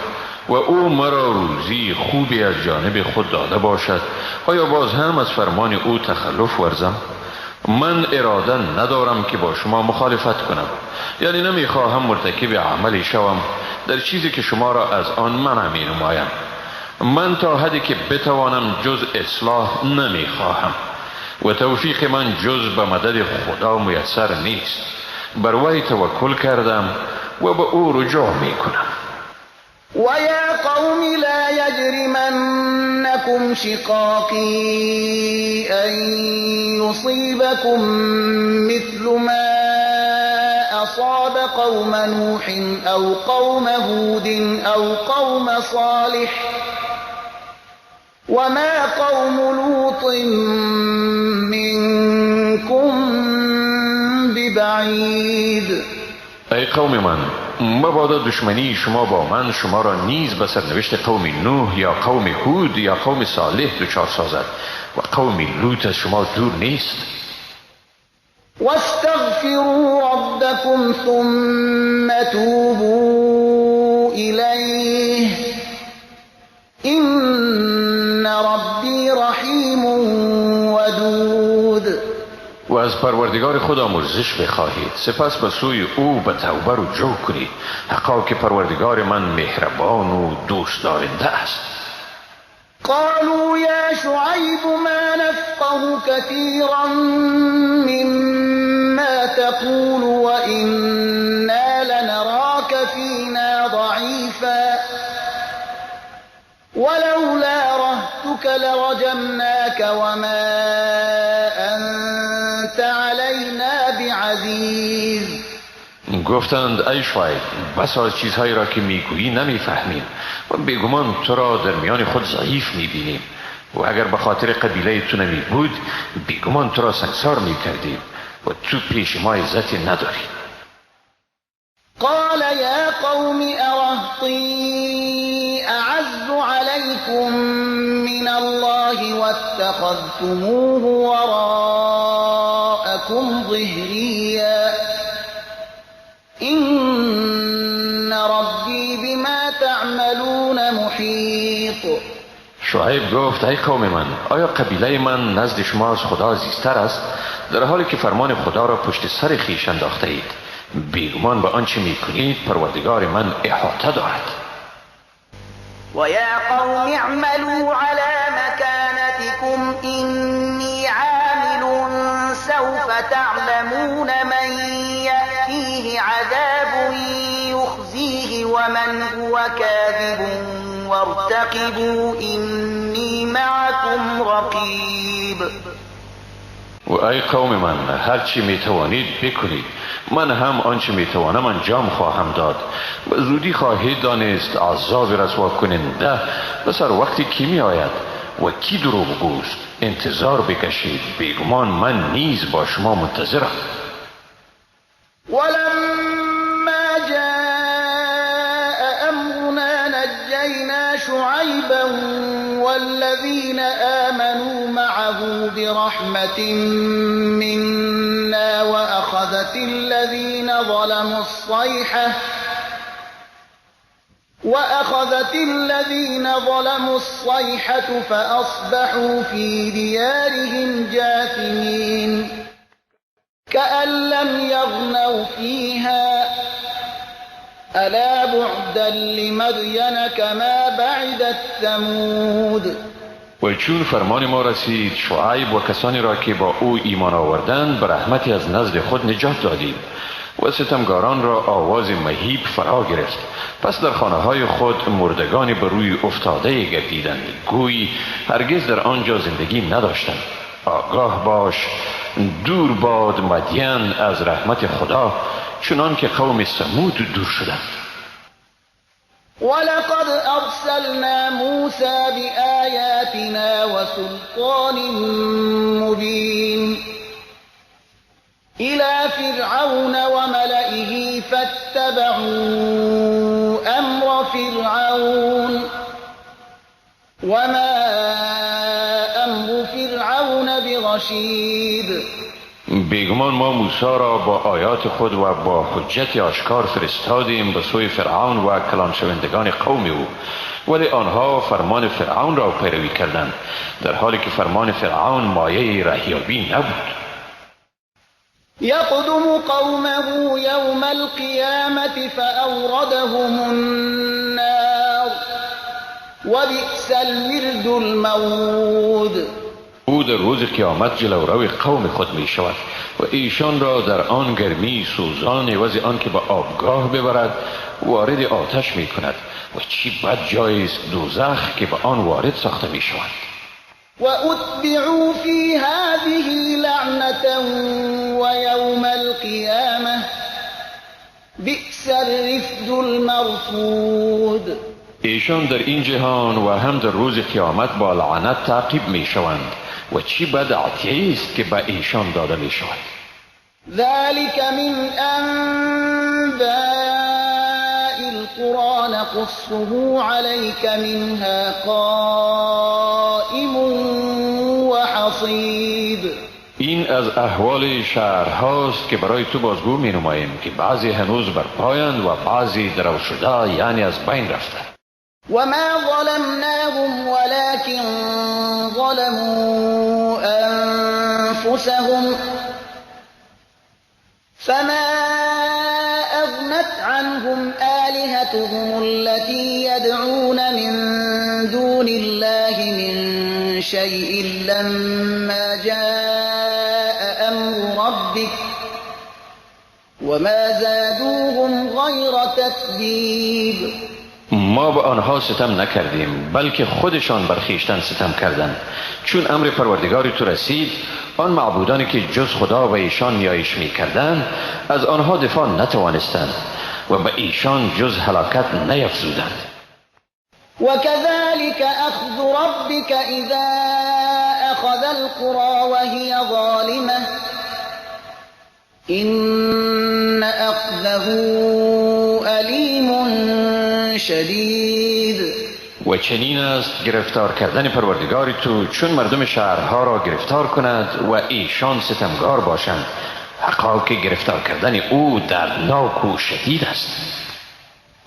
و او مرا روزی خوبی از جانب خود داده باشد، آیا باز هم از فرمان او تخلف ورزم؟ من اراده ندارم که با شما مخالفت کنم، یعنی نمیخواهم مرتکب عملی شوم در چیزی که شما را از آن منع می نمایم. من تا حدی که بتوانم جز اصلاح نمیخواهم و توفیق من جز به مدد خدا میسر نیست. بر وی توکل کردم و به او رجوع می کنم. و یا قوم لا یجرمنکم شقاقی ان یصیبکم مثل ما اصاب قوم نوح او قوم هود او قوم صالح وما قوم لوط منکم ببعید. ای قوم من، مبادا دشمنی شما با من شما را نیز به سرنوشت قوم نوح یا قوم هود یا قوم صالح دچار سازد و قوم لوط از شما دور نیست. واستغفروا ربکم ثم توبوا الیه ان ربی رحیم ودود. و از پروردگار خود آمرزش بخواهید، سپس به سوی او به توبه رجوع کنید، حقا که پروردگار من مهربان و دوست دارنده است. قالوا یا شعیب ما نفقه كثیرا مما تقول وإنا لنراک فینا ضعیفا ولولا رهتك لرجمناك وما أنت علينا بعزیز. گفتند ای شعیب، بسا از چیزهایی را که میگویی نمیفهمیم و بیگمان تو را در میان خود ضعیف میبینیم و اگر به خاطر قبیله تو نمی بود بیگمان تو را سنگسار میکردیم و تو پیش ما عزتی نداری. قال یا قوم ارهطی اعز علیکم من الله واتخذتموه وراءکم ظهریا ان ربی بما تعملون محیط. شعیب گفت ای قوم من، آیا قبیله من نزد شما از خدا عزیزتر است، در حالی که فرمان خدا را پشت سر خویش انداخته اید؟ بیگمان به آنچه میکنید پروردگار من احاطه دارد. و یا قوم اعملوا علی مکانتکم انی عامل سوف تعلمون من یأتیه عذاب یخزیه ومن هو کاذب وارتقبوا إني معكم رقيب. و ای قوم من، هرچی میتوانید بکنید، من هم آنچه میتوانم انجام خواهم داد و زودی خواهید دانست عذاب رسوا کننده به سر وقتی کی می آید و کی دروغ گوست. انتظار بکشید، بیگمان من نیز با شما منتظرم. ولما جاء امرنا نجینا شعیبا والذین آمنوا معه برحمة منا وأخذت الذين ظلموا الصيحة فأصبحوا في ديارهم جاثمين كأن لم يغنوا فيها ألا بعدا لمدين كما بعدت ثمود. و چون فرمان ما رسید، شعیب و کسانی را که با او ایمان آوردند به رحمتی از نزد خود نجات دادیم و ستمگاران را آواز مهیب فرا گرفت. پس در خانه های خود مردگان به روی افتاده گردیدند، گویی هرگز در آنجا زندگی نداشتند. آگاه باش، دور باد مدین از رحمت خدا، چنان که قوم ثمود دور شدند. ولقد ارسلنا موسى بآیاتنا وسلطان مبین إلى فرعون وملئه فاتبعوا أمر فرعون وما أمر فرعون برشید. بیگمان ما موسی را با آیات خود و با حجت آشکار فرستادیم به سوی فرعون و کلان شوندگان قوم او، ولی آنها فرمان فرعون را پیروی کردند، در حالی که فرمان فرعون مایه رهیابی نبود. يقدم قومه يوم القيامة فأوردهم النار وبئس الورد المورود. او در روز قیامت جلوروی قوم خود می شود و ایشان را در آن گرمی سوزان عوض آن که به آبگاه ببرد وارد آتش می کند و چی بد جایی است دوزخ که به آن وارد ساخته می شوند. وأتبعوا في هذه لعنة ويوم القيامة بئس الرفد المرفود. ایشان در این جهان و هم در روز قیامت با لعنت تعقیب می شوند و چی بد عطیه است که به ایشان داده می شود. ذلك من انباء القرى نقصه عليك منها قائم وحصيد. این از احوال شهرهاست که برای تو بازگو می نماییم که بعضی هنوز بر پایند و بعضی درو شده، یعنی از بین رفته. وما ظلمناهم ولكن ظلموا أنفسهم فما أغنت عنهم آلهتهم التي يدعون من دون الله من شيء لما جاء أمر ربك وما زادوهم غير تتبيب. ما به آنها ستم نکردیم، بلکه خودشان بر خویشتن ستم کردند. چون امر پروردگار تو رسید، آن معبودانی که جز خدا و ایشان نیایش میکردند از آنها دفاع نتوانستند و به ایشان جز هلاکت نیفزودند. وكذلك أخذ ربك إذا أخذ القرى وهي ظالمة إن أخذه أليم شدید. و چنین است گرفتار کردن پروردگار تو چون مردم شهرها را گرفتار کند و ایشان ستمگار باشند. حقا که گرفتار کردن او دردناک و شدید است.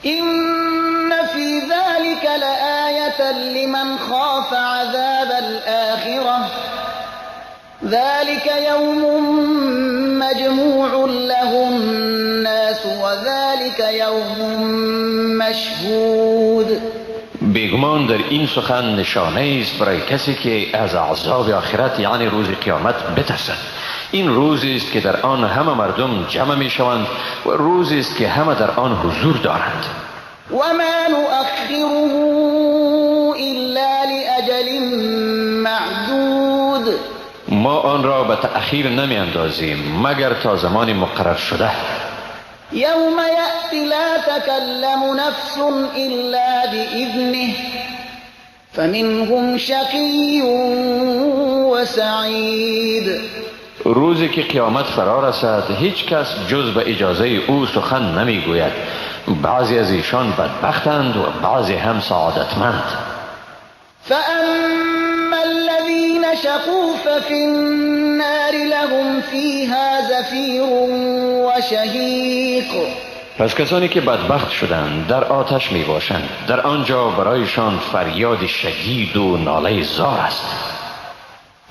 إن في ذلك لآية لمن خاف عذاب الآخرة ذلك يوم مجموع له الناس وذلك يوم مشهود. بیگمان در این سخن نشانه است برای کسی که از عذاب آخرت یعنی روز قیامت بترسد. این روزی است که در آن همه مردم جمع می شوند و روزی است که همه در آن حضور دارند. وما نؤخره إلا لأجل أجل معدود. ما آن را به تأخیر نمی اندازیم مگر تا زمان مقرر شده. یوم یأتی لا تکلم نفس الا بإذنه فمنهم شقی و سعید. روزی که قیامت فرا رسد هیچ کس جز به اجازه او سخن نمیگوید. بعضی از ایشان بدبختند و بعضی هم سعادتمند. فأما الذين شقوا ففي النار لهم فيها زفير وشهيق. پس کسانی که بدبخت شدند در آتش می باشند، در آنجا برایشان فریاد شدید و ناله زار است.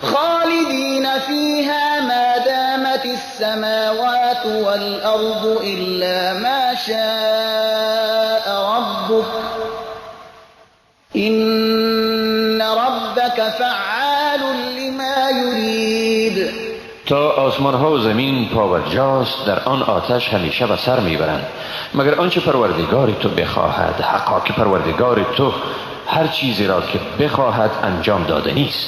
خالدین فیها ما دامت السماوات والارض الا ما شاء ربک ان ربک فعال لما یرید. تا آسمان ها و زمین پابرجاست در آن آتش همیشه به سر میبرند، مگر آنچه پروردگار تو بخواهد. حقا که پروردگار تو هر چیزی را که بخواهد انجام داده نیست.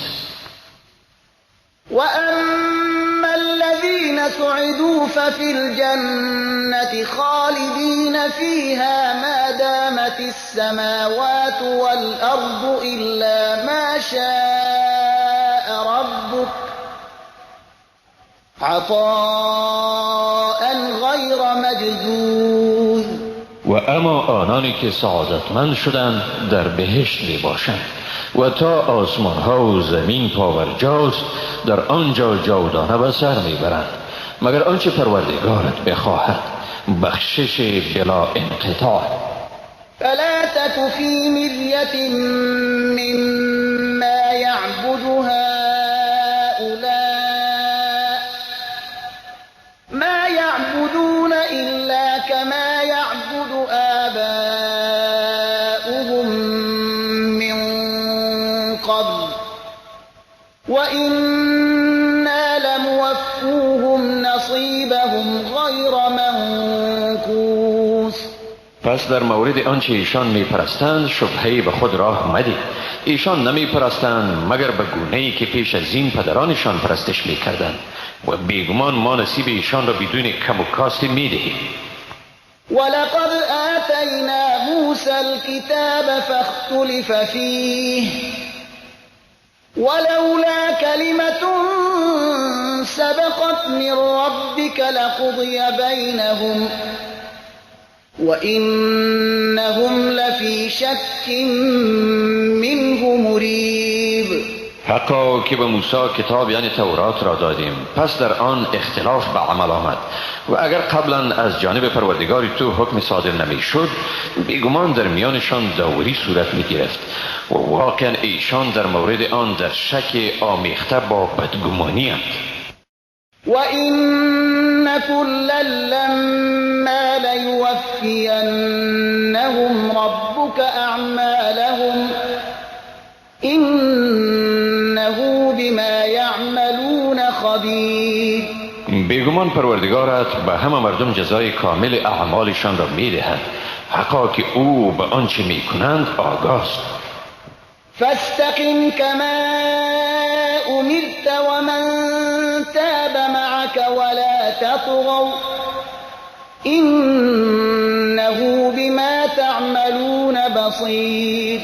و اما الذین سعدوا ففی الجنة خالدین فیها ما دامت السماوات والارض الا ما شاء ربک عطاء غیر مجذوذ. و اما آنانی که سعادتمند شدند در بهشت می باشند و تا آسمان ها و زمین پاورجاست در آنجا جاودانه به سر میبرند، مگر آنچه پروردگارت بخواهد، بخشش بلا انقطاع. فلا تک فی مریة مما یعبد هؤلاء ما یعبدون الا کما یعبد آباؤهم من قبل وإنا لموفوهم نصیبهم غیر منقوص. پس در مورد آنچه ایشان میپرستند شبهه‌ای به خود راه مده. ایشان نمیپرستند مگر به گونه‌ای که پیش از این پدرانشان پرستش میکردند و بیگمان ما نصیب ایشان را بدون کم و کاست میدهیم. ولقد آتینا موسی الکتاب فاختلف فیه ولولا کلمة سبقت من ربک لقضی بینهم وإنهم لفی شک منه مریب. حقا که به موسی کتاب یعنی تورات را دادیم، پس در آن اختلاف به عمل آمد و اگر قبلا از جانب پروردگار تو حکم صادر نمی شد بیگمان در میانشان داوری صورت می گرفت و واقعا ایشان در مورد آن در شک آمیخته با بدگمانی اند. وَإِنَّ كُلًّا لَّمَّا لَيُوَفِّيَنَّهُمْ رَبُّكَ أَعْمَالَهُمْ إِنَّهُ بِمَا يَعْمَلُونَ خَبِيرٌ. بیگمان پروردگارت به همه مردم جزای کامل اعمالشان را می‌دهد، حقا که او به آنچه می‌کنند آگاست. فاستقم كما أمرت ومن تاب معك ولا تطغوا إنه بما تعملون بصير.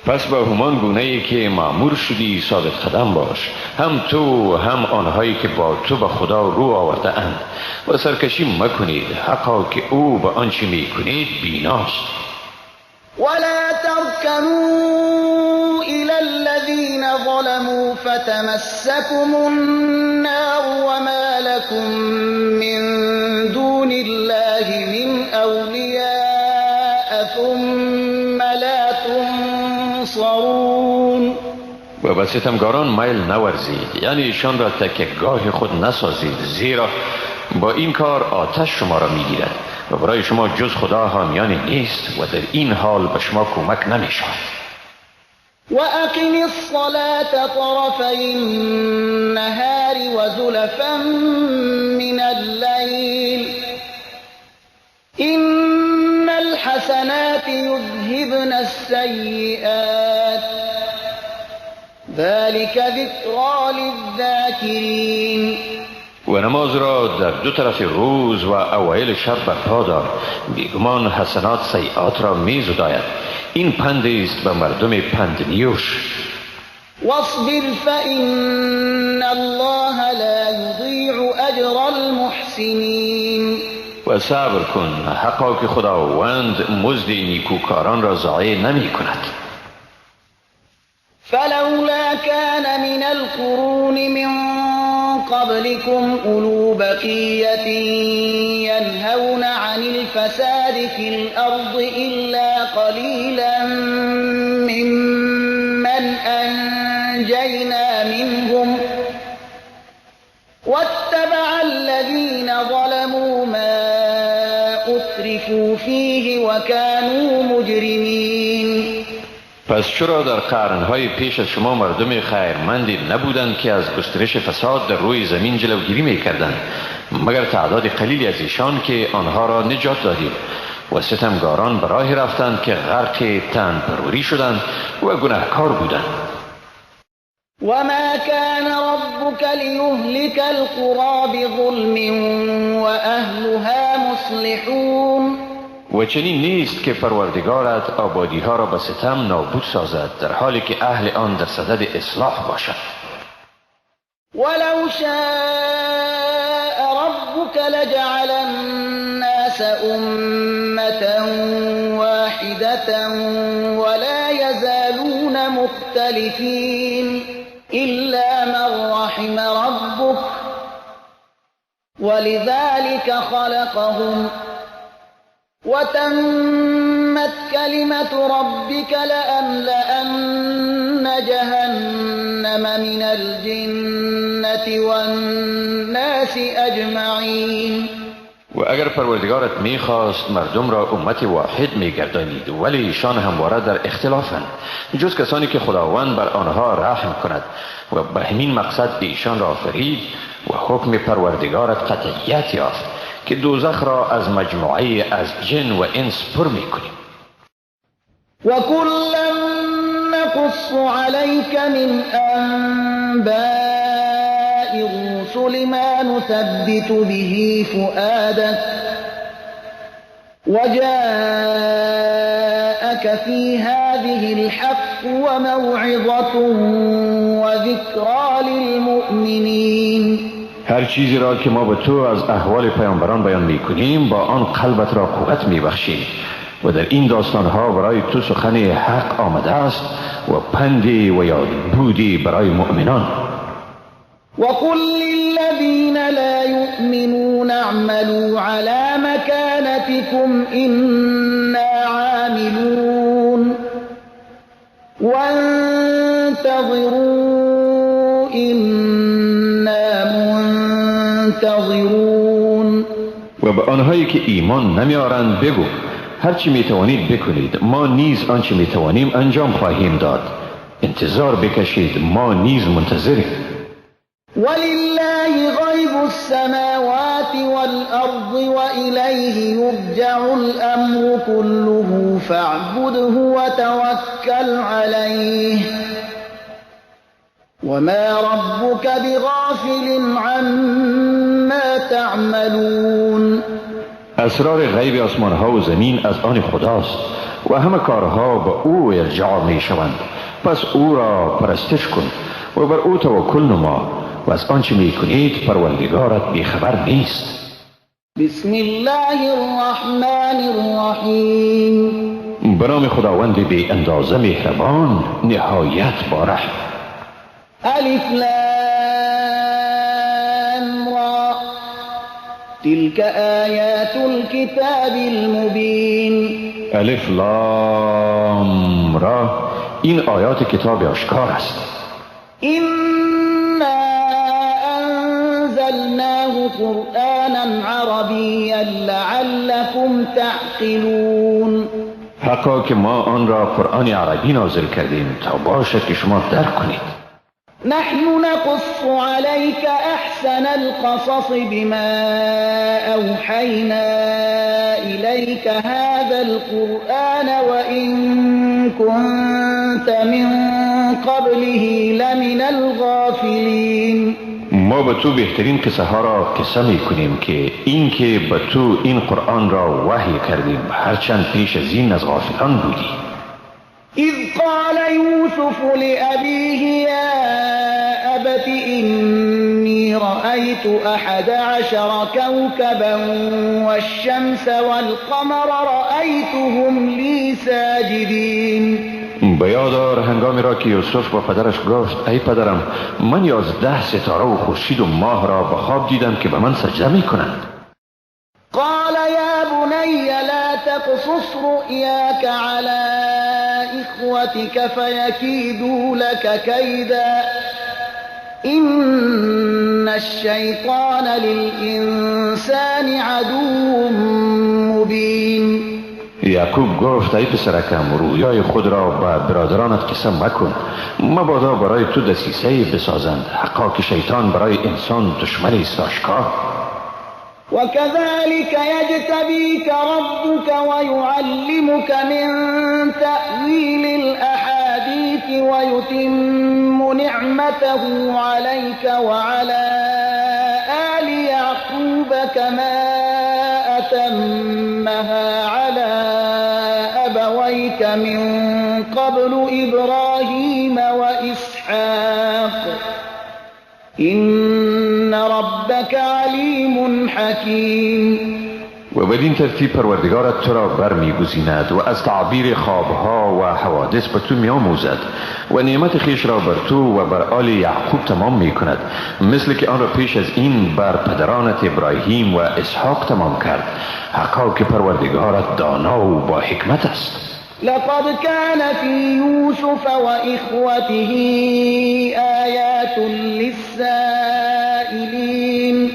پس به همان گونه‌ای که مأمور شدی ثابت قدم باش، هم تو هم آنهایی که با تو به خدا رو آورده اند و سرکشی مکنید، حقا که او به آنچه میکنید بیناست. ولا ترکنوا إلى الذين ظلموا فتمسكم النار وما لكم من دون الله من أولياء ثم لا تنصرون. و به ستمگاران میل نورزید، یعنی ایشان را تکیه‌گاه خود نسازید، زیرا با این کار آتش شما را میگیرد و برای شما جز خدا حامیانی نیست و در این حال به شما کمک نمیشود. و اقم الصلاة طرفی النهار وزلفا من اللیل إن الحسنات يذهبن السيئات ذلك ذکری للذاکرین. و نماز را در دو طرف روز و اوایل شب برپا دار، بیگمان حسنات سیئات را میزداید. این پندی است به مردم پندنیوش. واصبر فإن الله لا یضیع اجر المحسنین. و صبر کن، حقا که خداوند مزد نیکوکاران را ضایع نمی کند. فلولا كان من القرون من قبلكم أولو بقية ينهون عن الفساد في الأرض إلا قليلا ممن أنجينا منهم واتبع الذين ظلموا ما أترفوا فيه وكانوا مجرمين. پس چرا در قرنهای پیش از شما مردم خیرمندی نبودند که از گسترش فساد در روی زمین جلوگیری میکردند، مگر تعداد قلیلی از ایشان که آنها را نجات دادیم و ستمگاران به راه رفتند که غرق تن پروری شدند و گناهکار بودند. وما كان ربك ليهلك القرى بظلم وأهلها مصلحون. و چنین نیست که پروردگارت آبادی ها را به ستم نابود سازد، در حالی که اهل آن در صدد اصلاح باشد. ولو شاء ربك لجعل الناس أمة واحدة ولا يزالون مختلفين إلا من رحم ربك ولذلك خلقهم وتمت كلمة ربك لأملأن جهنم من الجنة والناس أجمعين. و اگر پروردگارت میخواست مردم را امت واحد میگردانید، ولی ایشان همواره در اختلافند، جز کسانی که خداوند بر آنها رحم کند و به همین مقصد ایشان را آفرید. و حکم پروردگارت قطعیت یافت که دوزخ را از مجموعه از جن و انس پر میکنیم. و کلا نقص علیک من انباء الرسل ما نثبت به فؤادک وجاءك في هذه الحق وموعظة وذکری للمؤمنین. هر چیزی را که ما به تو از احوال پیامبران بیان میکنیم با آن قلبت را قوت میبخشیم و در این داستانها برای تو سخن حق آمده است و پندی و یادبودی برای مؤمنان. وقل للذین لا یؤمنون اعملوا علی مکانتکم إنا عاملون وانتظروا إنا منتظرون. و به آنهایی که ایمان نمیارند بگو هرچی میتوانید بکنید، ما نیز آنچه میتوانیم انجام خواهیم داد. انتظار بکشید، ما نیز منتظریم. ولله غیب السماوات والارض وإلیه یرجع الامر كله فاعبده وتوکل علیه وما ربك بغافل عما تعملون. اسرار غیب آسمان ها و زمین از آن خداست و همه کارها به او ارجاع می شوند، پس او را پرستش کن و بر او توکل نما و از آنچه می کنید پروردگارت بیخبر نیست. بسم الله الرحمن الرحیم. به نام خداوند بی اندازه مهربان نهایت با رحم. الف لام را تلك آیات الكتاب المبین. الف لام را، این آیات کتاب آشکار است. إنا أنزلناه قرآنا عربیا لعلكم تعقلون. حقا که ما آن را قرآن عربی نازل کردیم تا باشد که شما درک کنید. نحن نقص عليك أحسن القصص بما أوحينا إليك هذا القرآن وإن كنت من قبله لمن الغافلین. ما به تو بهترین قصه ها را قصه می کنیم که این که به تو این قرآن را وحی کردیم، هرچند پیش از این از غافلان بودی. اذ قال یوسف لأبیه یا أبت إني رأيت 11 كوكبا والشمس والقمر رأيتهم لي ساجدين. به یاد آر هنگامی را که یوسف با پدرش گفت ای پدرم، من 11 ستاره و خورشید و ماه را به خواب دیدم که به من سجده می کنند. قال یا بنی لا تقصص رؤیاک علی اخوتک فیکیدوا لک کیدا إن الشیطان للإنسان عدو مبین. یعقوب گفت ای پسرکم، رویای خود را به برادرانت قصه مکن، مبادا برای تو دسیسه بسازند، حقا که شیطان برای انسان دشمن است آشکار. وكذلك يجتبيك ربك ويعلمك من تأويل الأحاديث ويتم نعمته عليك وعلى آل يعقوب كما أتمها على أبويك من قبل إبراهيم وإسحاق إن ربك علیم حکیم. و بدین ترتیب پروردگارت تو را برمیگزیند و از تعبیر خوابها و حوادث به تو میآموزد و نعمت خویش را بر تو و بر آل یعقوب تمام میکند، مثل که آن را پیش از این بر پدرانت ابراهیم و اسحاق تمام کرد. حقا که پروردگارت دانا و با حکمت است. لقد كان في يوسف وإخوته آيات للسائلين.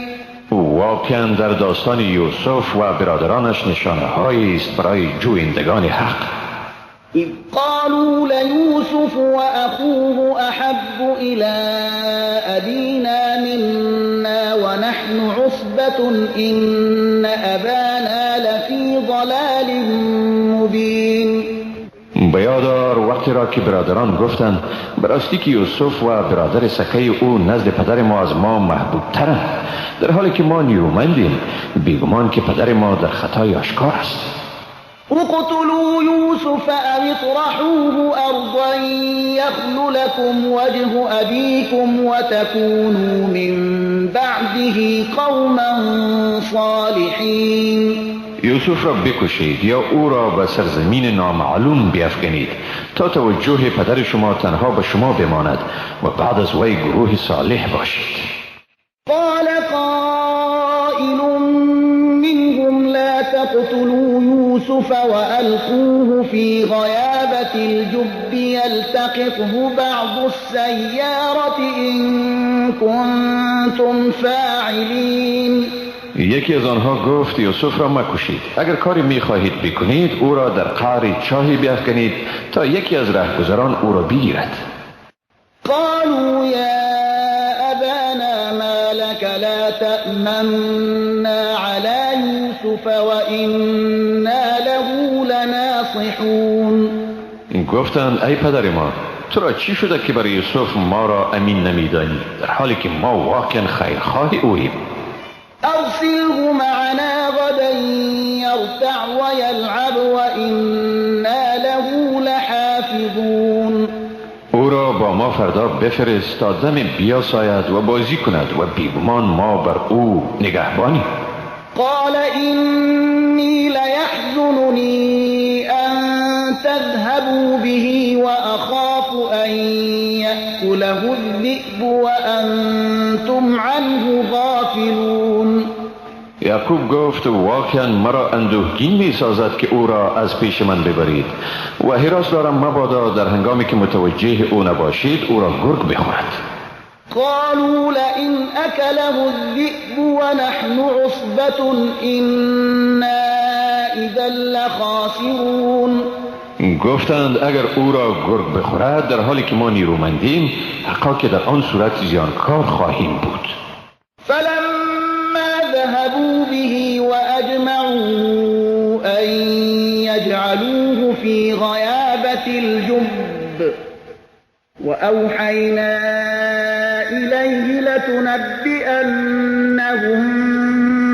واقعا در داستان یوسف و برادرانش نشانه هایی است برای جویندگان حق. اذ قالوا ليوسف وأخوه أحب إلى أبينا منا ونحن عصبة إن أبانا لفي ضلال مبين. به یاد آر وقتی را که برادران گفتند براستی که یوسف و برادر سکه او نزد پدر ما از ما محبوب ترند، در حالی که ما نیرومندیم، بیگمان که پدر ما در خطای آشکار است. اقتلوا یوسف او اطرحوه ارضا یخل لكم وجه ابیکم وتکونوا من بعده قوما صالحین. یوسف را بکشید یا او را به سرزمین نامعلوم بیافکنید تا توجه پدر شما تنها به شما بماند و بعد از وی گروه صالح باشید. قال قائل منهم لا تقتلوا یوسف وألقوه في غیابة الجب يلتقطه بعض السیارة إن کنتم فاعلین. یکی از آنها گفت یوسف را مکشید، اگر کاری میخواهید بکنید او را در قعر چاهی بیافکنید تا یکی از رهگذران او را بگیرد. قالوا یا ابانا ما لك لا تأمنا على یوسف وإنا له لناصحون. گفتند ای پدر ما، تو را چی شده که برای یوسف ما را امین نمیدانی، در حالی که ما واقعا خیرخواه اوییم. ارسله معنا غدا یرتع ویلعب وإنا له لحافظون. او را با ما فردا بفرست تا دم بیاساید و بازی کند و بیگمان ما بر او نگهبانیم. قال إني ليحزنني أن تذهبوا به وأخاف أن يأكله الذئب وأنتم عنه غافلون. یعقوب گفت واقعا مرا اندوهگین می سازد که او را از پیش من ببرید و هراس دارم مبادا در هنگامی که متوجه او نباشید او را گرگ بخورد. قالوا لئن أكله الذئب ونحن عصبة إنا إذا لخاسرون. گفتند اگر او را گرگ بخورد در حالی که ما نیرومندیم، حقا که در آن صورت زیانکار خواهیم بود. فلما ذهبوا به وأجمعوا أن يجعلوه في غيابة الجب وأوحينا إليه لتنبئنهم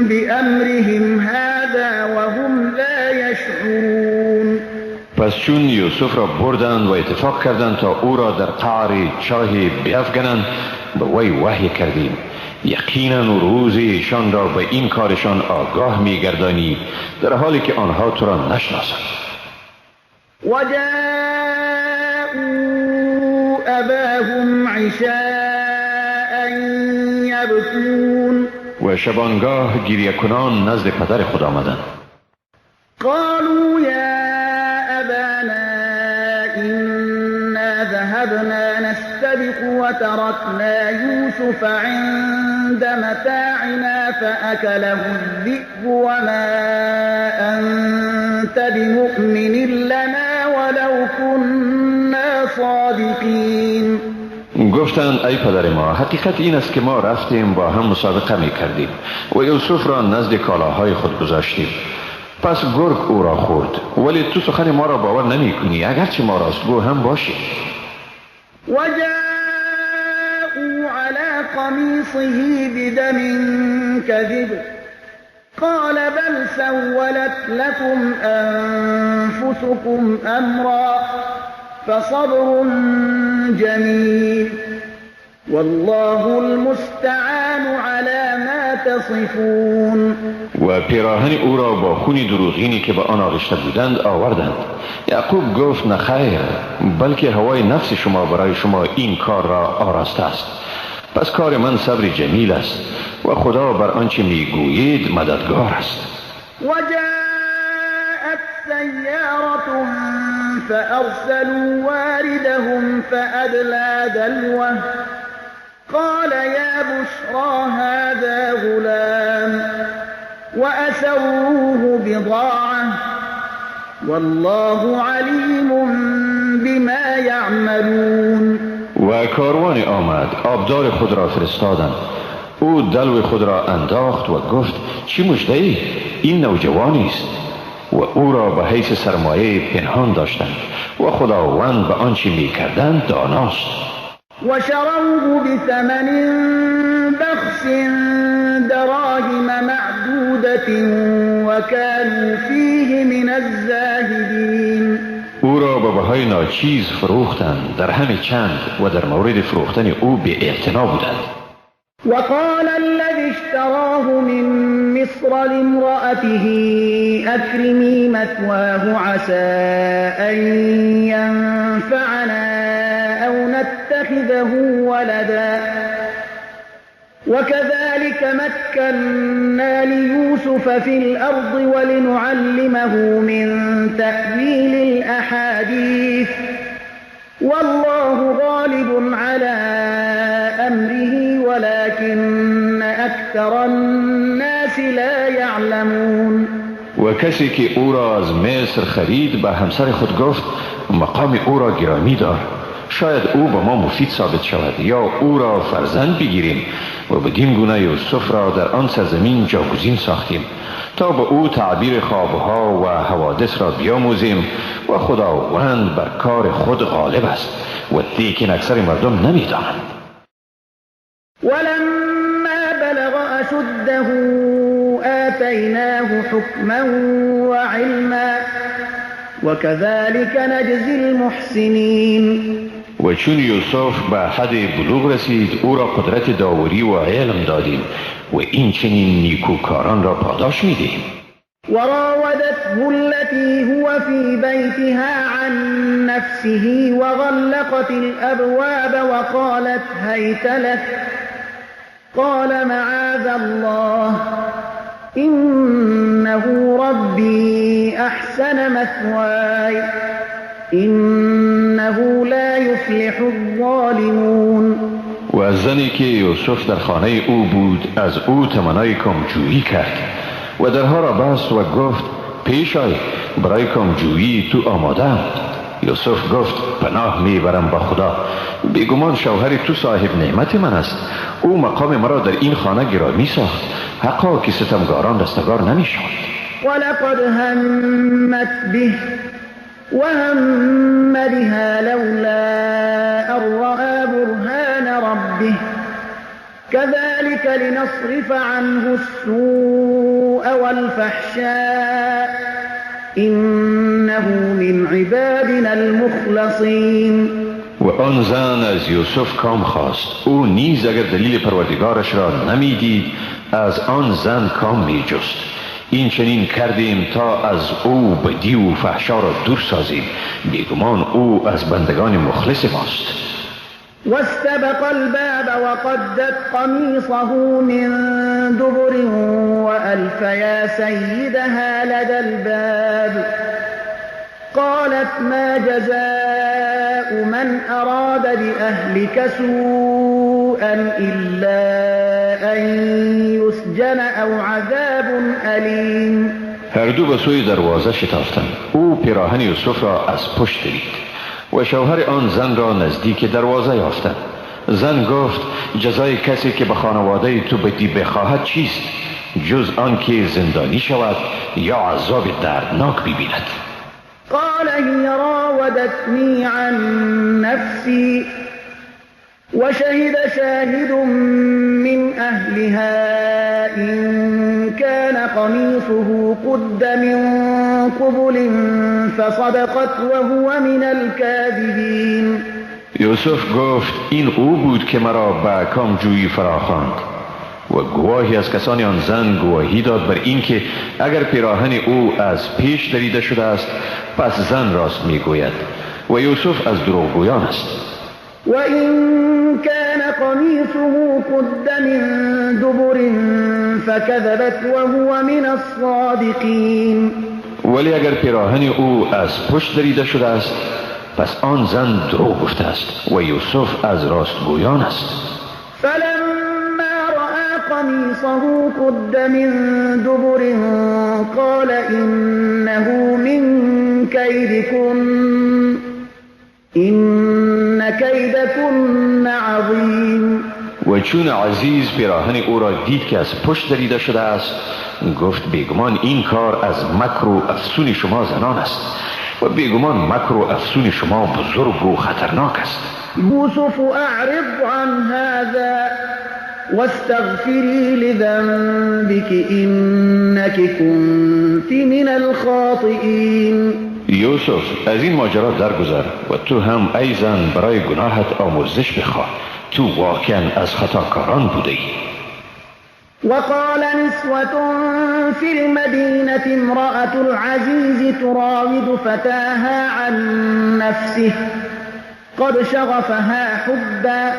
بأمرهم هذا وهم لا يشعرون. پس چون یوسف را بردند و اتفاق کردند تا او را در قعر چاهی بیفگنند، به وی وحی کردیم یقینا روز ایشان را به این کارشان آگاه می‌گردانی، در حالی که آنها تو را نشناسند. وجاءوا اباهم عشاء یبکون. و شبانگاه گریه کنان نزد پدر خود آمدند. قالوا یا ابانا انا ذهبنا نستبق وتركنا يوسف عند متاعنا فأكله الذئب وما أنت بمؤمن لنا ولو كنا صادقين. گفتند ای پدر ما، حقیقت این است که ما رفتیم با هم مسابقه می کردیم و یوسف را نزد کالاهای خود گذاشتیم، پس گرگ او را خورد، ولی تو سخن ما را باور نمی کنی اگرچه ما راستگو هم باشیم. وجاءوا على قميصه بدم كذب قال بل سولت لكم أنفسكم أمرا فصبر جميل والله المستعان على ما تصفون. و پیراهن او را با خون دروغینی که به آن آغشته بودند آوردند. یعقوب گفت نه خیر، بلکه هوای نفس شما برای شما این کار را آراسته است، پس کار من صبر جمیل است و خدا بر آنچه میگویید مددگار است. وجاءت سیارة فأرسلوا واردهم فأدلى دلوه قال يا بشرى هذا غلام وأسروه بضاعة والله عليم بما يعملون. و کاروان آمد، آبدار خود را فرستادند. او دلو خود را انداخت و گفت چی مژده ای؟ این نوجوانی است. و او را به حیث سرمایه پنهان داشتند و خداوند به آنچه میکردند داناست. وشروه بثمن بخس دراهم معدودة وكانوا فيه من الزاهدين. او را به بهای ناچیز فروختند، در همه چند، و در مورد فروختن او بی اعتنا بودند. وقال الذي اشتراه من مصر لامرأته أكرمي مثواه عسى أن ينفعنا أو نتخذه ولدا وكذلك مكنا ليوسف في الأرض ولنعلمه من تأويل الأحاديث والله غالب على أمره ولكن أكثر الناس لا يعلمون. و کسی که او را از مصر خرید به همسر خود گفت مقام او را گرامی دار، شاید او به ما مفید ثابت شود یا او را فرزند بگیریم. و بدین گونه یوسف را در آن سرزمین جاگزین ساختیم تا به او تعبیر خوابها و حوادث را بیاموزیم و خداوند بر کار خود غالب است و لیکن اکثر مردم نمیدانند. ولما بلغ اشده آتیناه حکما وعلما وكذلك نجزی المحسنین. و چون یوسف به حد بلوغ رسید او را قدرت داوری و علم دادیم و این چنین نیکوکاران را پاداش میدهیم. وراودته التي هو في بيتها عن نفسه وغلقت الأبواب وقالت هيت لك قال معاذ الله إنه ربي أحسن مثواي إنه لا يفلح الظالمون. و زنی که یوسف در خانه او بود از او تمنای کامجویی کرد و درها را بست و گفت پیش آی، برای کامجویی تو آماده. یوسف گفت پناه میبرم با خدا، بیگمان شوهر تو صاحب نعمت من است، او مقام مرا در این خانه گرامی ساخت، حقا که ستمگاران رستگار نمیشوند. ولقد همت به وهم بها لولا أن رأى برهان ربه كذلك لنصرف عنه السوء والفحشاء إنه من عبادنا المخلصين. و آن زن از یوسف کام خواست. او نیز اگر دلیل پروردگارش را نمیدید از آن زن کام میجست. این چنین کردیم تا از او بدی و فحشا را دور سازیم. بیگمان او از بندگان مخلص ماست. واستبق الباب وقدت قميصه من دبر وألف يا سيدها لدى الباب قالت ما جزاء من أراد بأهلك سوءا إلا أن يسجن أو عذاب أليم. هر دو به سوی دروازه شتافتند. او پیراهن یوسف را از پشت دید و شوهر آن زن را نزدیک دروازه یافتند. زن گفت جزای کسی که به خانواده تو بدی بخواهد چیست جز آن که زندانی شود یا عذاب دردناک ببیند. قال هي راودتني عن نفسي وشهد شاهد من أهلها إن كان قميصه قد من قبل فصدقت وهو من الكاذبين. یوسف گفت این او بود که مرا به کامجویی فراخواند. و گواهی از کسان آن زن گواهی داد بر اینکه اگر پیراهن او از پیش دریده شده است پس زن راست میگوید و یوسف از دروغگویان است. و این كان قمیصه قد من دبر فكذبت وهو من الصادقین. ولی اگر پیراهن او از پشت دریده شده است پس آن زن دروغ گفته است و یوسف از راستگویان است. فلما رأى قمیصه قد من دبر قال إنه من كيدكن إن كيدكن عظیم. و چون عزیز پیراهن او را دید که از پشت دریده شده است گفت بیگمان این کار از مکر و افسون شما زنان است و بیگمان مکر و افسون شما بزرگ و خطرناک است. یوسف اعرض عن هذا واستغفری لذنبك انك كنت من الخاطئین. یوسف از این ماجرا درگذر و تو هم ای زن برای گناهت آمرزش بخواه، تو واقعا از خطاکاران بوده ای. وقال نسوة في المدينة امرأة العزيز تراود فتاها عن نفسه قد شغفها حبا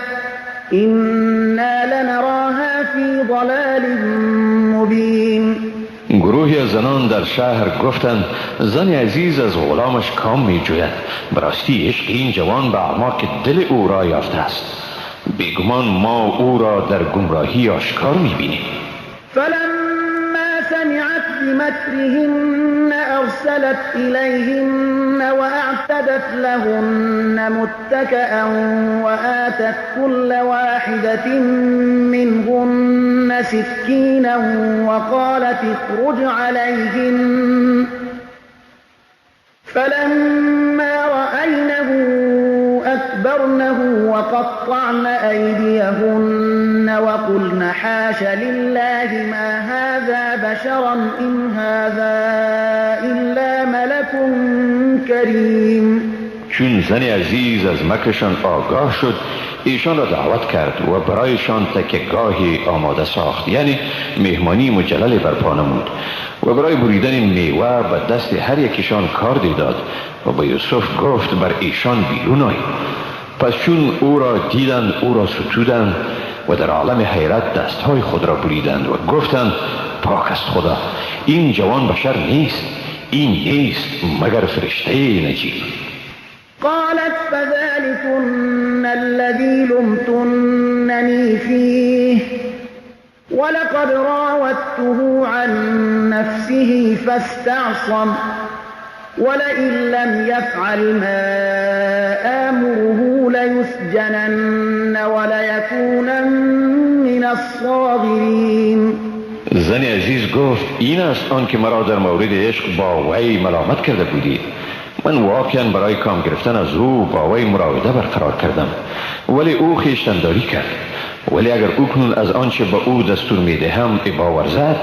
إنا لنراها في ضلال مبين. گروهی از زنان در شهر گفتند زن عزیز از غلامش کام می جوید، براستی عشق این جوان به اعماق دل او را یافته است، بیگمان ما او را در گمراهی آشکار می‌بینیم. فلما سمعت بمكرهن أرسلت إليهن وأعتدت لهن متكأ وآتت كل واحدة منهن سكينا وقالت اخرج عليهن فلما رأينه أكبرنه وقطعن أيديهن وقلن حاش لله ما هذا بشرا إن هذا إلا ملك كريم. چون زن عزیز از مکرشان آگاه شد ایشان را دعوت کرد و برایشان تکیه‌گاهی آماده ساخت، یعنی مهمانی مجلل برپا نمود و برای بریدن میوه به دست هر یکیشان کاردی داد و به یوسف گفت بر ایشان بیرون آی. پس چون او را دیدند او را ستودند و در عالم حیرت دستهای خود را بریدند و گفتند پاک است خدا، این جوان بشر نیست، این نیست مگر فرشته نجیب. قالت فذلكن الذي لمتنني فيه ولقد راودته عن نفسه فاستعصم ولئن لم يفعل ما آمره ليسجنن وليكونن من الصاغرين. زن عزیز گفت این است آن که مرا در مورد عشق با وی ملامت کرده بودید. من واقعا برای کام گرفتن از او با وی مراوده برقرار کردم، ولی او خویشتنداری کرد. ولی اگر او کنون از آنچه به او دستور میدهم ابا ورزد،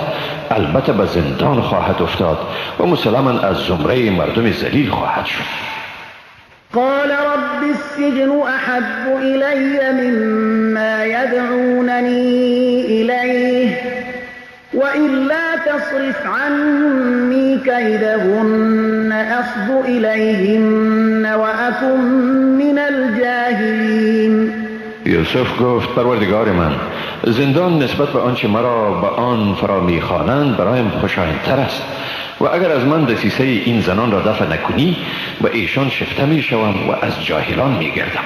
البته به زندان خواهد افتاد و مسلما از زمره مردم ذلیل خواهد شد. قال رب السجن أحب إلي مما يدعونني إليه وإلا تصرف عني كيدهن أصب إليهن وأكن من الجاهلين. یوسف گفت پروردگار من، زندان نسبت به آنچه مرا به آن فرا میخوانند برایم خوشایندتر است و اگر از من دسیسه این زنان را دفع نکنی به ایشان شفته میشوم و از جاهلان میگردم.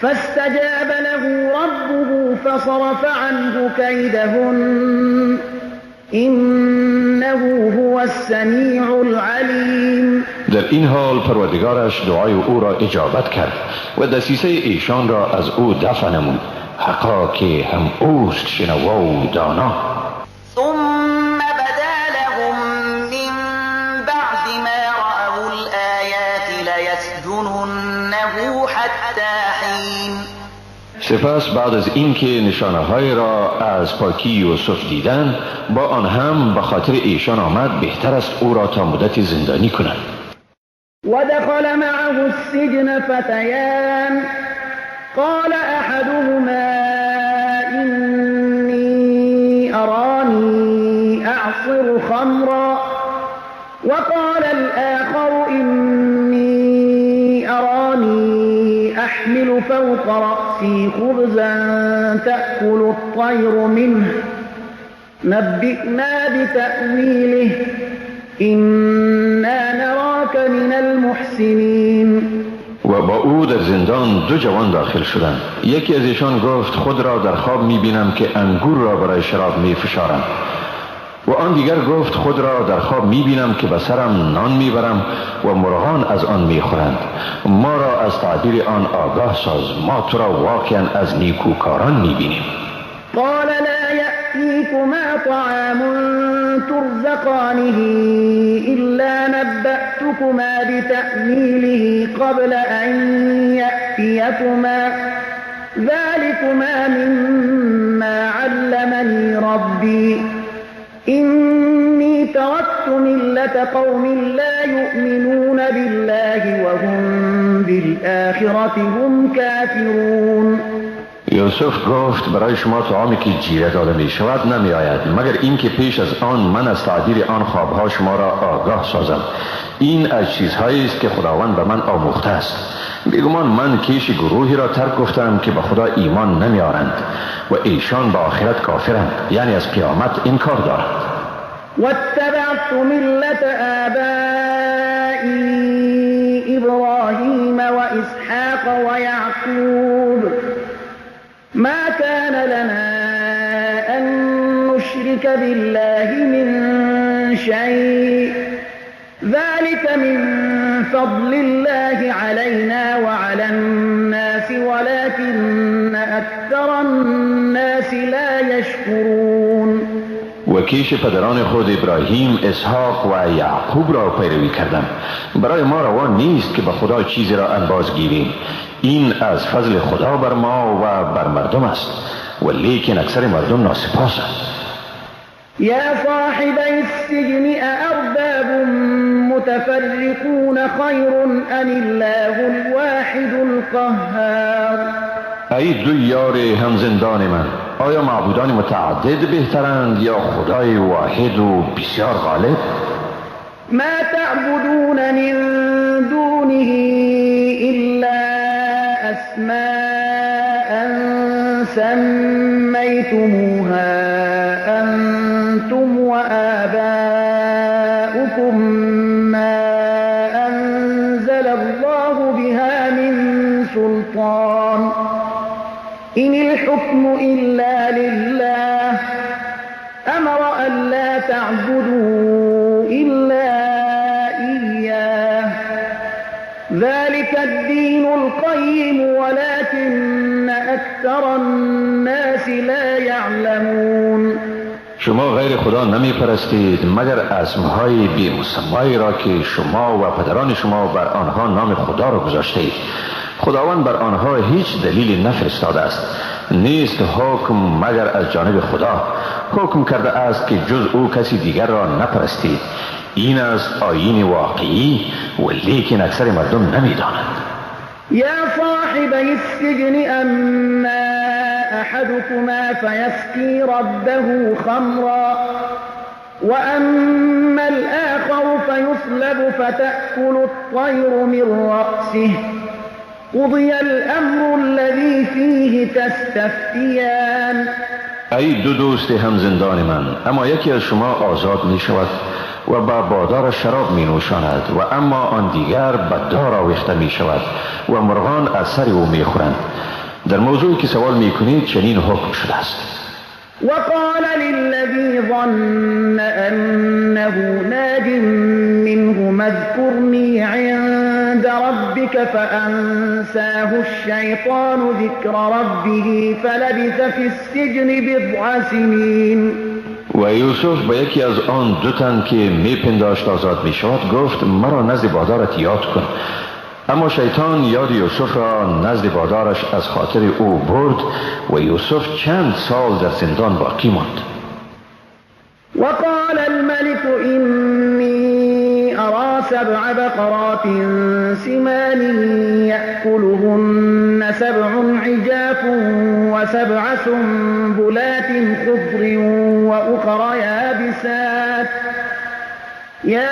فاستجاب له ربه فصرف عنه كيدهن إنه هو السمیع العلیم. در این حال پروردگارش دعای او را اجابت کرد و دسیسه ایشان را از او دفع نمود. حقا که هم اوست شنوا و دانا. ثم بدا لهم من بعد ما رأوا الآیات لیسجننه حتی حین. سپس بعد از اینکه نشانه های را از پاکی یوسف دیدند، با آن هم به خاطر ایشان آمد بهتر است او را تا مدت زندانی کنند. ودخل معه السجن فتیان قال احدهما إني أراني أعصر خمرا وقال الآخر إني أراني أحمل فوق رأسي خبزا تأكل الطير منه نبئنا بتأويله إنا نراك من المحسنين. و با او در زندان دو جوان داخل شدند. یکی از ایشان گفت خود را در خواب می‌بینم که انگور را برای شراب می‌فشارم، و آن دیگر گفت خود را در خواب می‌بینم که به سرم نان می‌برم و مرغان از آن می‌خورند. ما را از تعبیر آن آگاه ساز، ما تو را واقعا از نیکوکاران می‌بینیم. قال لا يأتيكما طعام ترزقانه إلا نبأتكما بتأويله قبل أن يأتيكما ذلكما مما علمني ربي إني تركت ملة قوم لا يؤمنون بالله وهم بالآخرة هم كافرون. یوسف گفت برای شما طعامی که جیره داده می شود نمی آید، مگر اینکه پیش از آن من از تعبیر آن خوابها شما را آگاه سازم. این از چیزهایی است که خداوند به من آموخته است. بیگمان من کیش گروهی را ترک گفتم که به خدا ایمان نمی آرند و ایشان به آخرت کافرند، یعنی از قیامت انکار دارند. واتبعت ملة آبائي إبراهيم وإسحاق ويعقوب ما كان لنا أن نشرك بالله من شيء ذلك من فضل الله علينا وعلى الناس ولكن أكثر الناس لا يشكرون. و کیش پدران خود ابراهیم، اسحاق و یعقوب را پیروی کردم. برای ما روا نیست که به خدا چیزی را انباز گیریم. این از فضل خدا بر ما و بر مردم است، ولیکن اکثر مردم ناسپاسند. یا صاحبی السجن أأرباب متفرقون خیر ام الله الواحد القهار. ای دو یار هم زندان من، آیا معبودان متعدد بهترند یا خدای واحد و بسیار غالب؟ ما تعبدون من دونه إلا أسماء سميتموها أنتم وآباؤكم ما أنزل الله بها من سلطان إن الحكم إلا لله أمر ألا تعبدوا إلا إياه ذلك الدين القيم ولكن أكثر الناس لا يعلمون. شما غیر خدا نمی پرستید مگر اسمهای بی مسمایی را که شما و پدران شما بر آنها نام خدا را گذاشته اید. خداوند بر آنها هیچ دلیلی نفرستاده است. نیست حکم مگر از جانب خدا. حکم کرده است که جز او کسی دیگر را نپرستید. این است آیین واقعی و لیکن اکثر مردم نمیدانند. یا صاحبی السجن اما احدكما فیسقی ربه خمرا واما الاخر فیصلب فتأکل الطیر من رأسه قضی الامر الذی فیه تستفتیان. ای دو دوست هم زندان من، اما یکی از شما آزاد می شود و با بادار شراب می نوشاند و اما آن دیگر به دار آویخته می شود و مرغان از سر او می خورند. در موضوعی که سوال می کنید چنین حکم شده است. وقال للذی ظن انه ناج منه اذكرنی عند ربك فأنساه الشیطان ذکر ربه فلبث فی السجن بضع سنین. و یوسف به یکی از آن دو تن که میپنداشت آزاد میشود گفت مرا نزد بادارت یاد کن. اما شیطان یاد یوسف را نزد بادارش از خاطر او برد و یوسف چند سال در زندان باقی ماند. وقال الملك إني أرى سبع بقرات سمان يأكلهن سبع عجاف وسبع سنبلات خضر وأخر يابسات يا